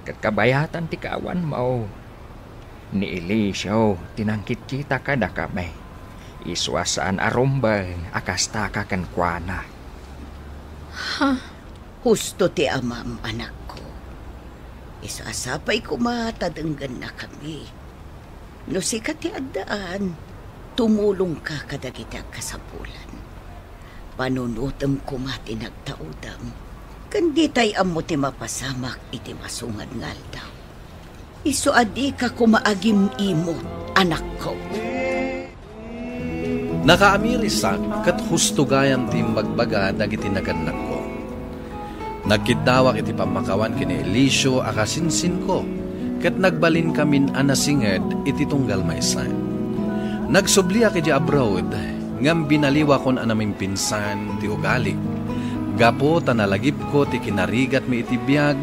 Ket kabayatan ti kaawanmo, ni Eliseo ti nangkitkita kadakami. Isu a saan a rumbeng a kastaka kenkuana. Ha? Husto ti amam, anakko. Isu a sapay koma ta denggennakami. No sika ti addaan, tumulongka kadagiti agkasapulan. Panunotem koma ti nagtaudam, ken ditay ammo ti mapasamak iti masungad nga aldaw. Isu a dika koma agim-imot, anakko. Nakaamirisak ket husto gayam ti imbagbaga dagiti nagannakko. Nagkiddawak iti pammakawan ken ni Eliseo a kasinsinko, ket nagbalinkamin a nasinged iti tunggal maysa. Nagsubliak idiay abroad, ngem binaliwakon a namimpinsan ti ugalik, gapu ta nalagipko ti kinarigatmi iti biag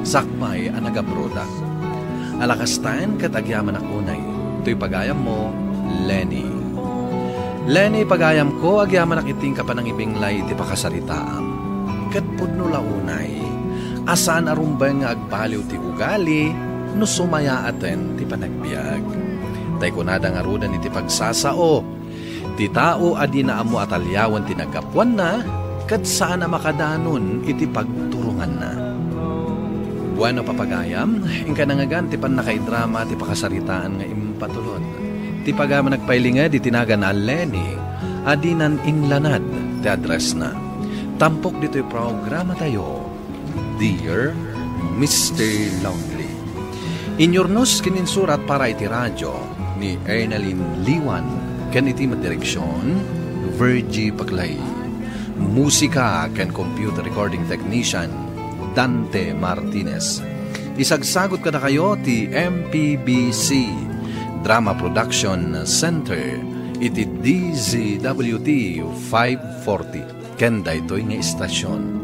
sakbay a nagabrodak. Alakastan ket agyamanak unay, toy pagayammo, Lenny. Lenny, pagayamko, agyamanak iti inka panangibinglay iti pakasaritaam. Ket pudno la unay, a saan a rumbeng nga agbaliw ti ugali no sumayaaten ti panagbiag. Tay kunada ngaruden iti pagsasao, ti tao a dina ammo a taliawen ti naggapuanna, ket saan a makadanon iti pagturonganna. Bueno, papagayam, inka nangngegan ti pannakaidrama ti pakasaritaan nga impatulod. Ti pagayam a nagpailinged iti nagan a Lenny a dinan inlanad ti addressna. Tampok ditoy programatayo, Dear Mister Lonely. Inyurnos ken insurat para iti radio ni Ernalyn Liwan ken iti met direksion, Virgie Paclay. Musika ken computer recording technician, Dante Martinez. Isagsagot kadakayo ti M P B C Drama Production Center iti D Z W T five forty ken daytoy nga istasion.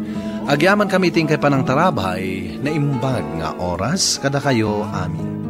Agyamankami iti inkay panangtarabay, naimbag nga oras kadakayo amin.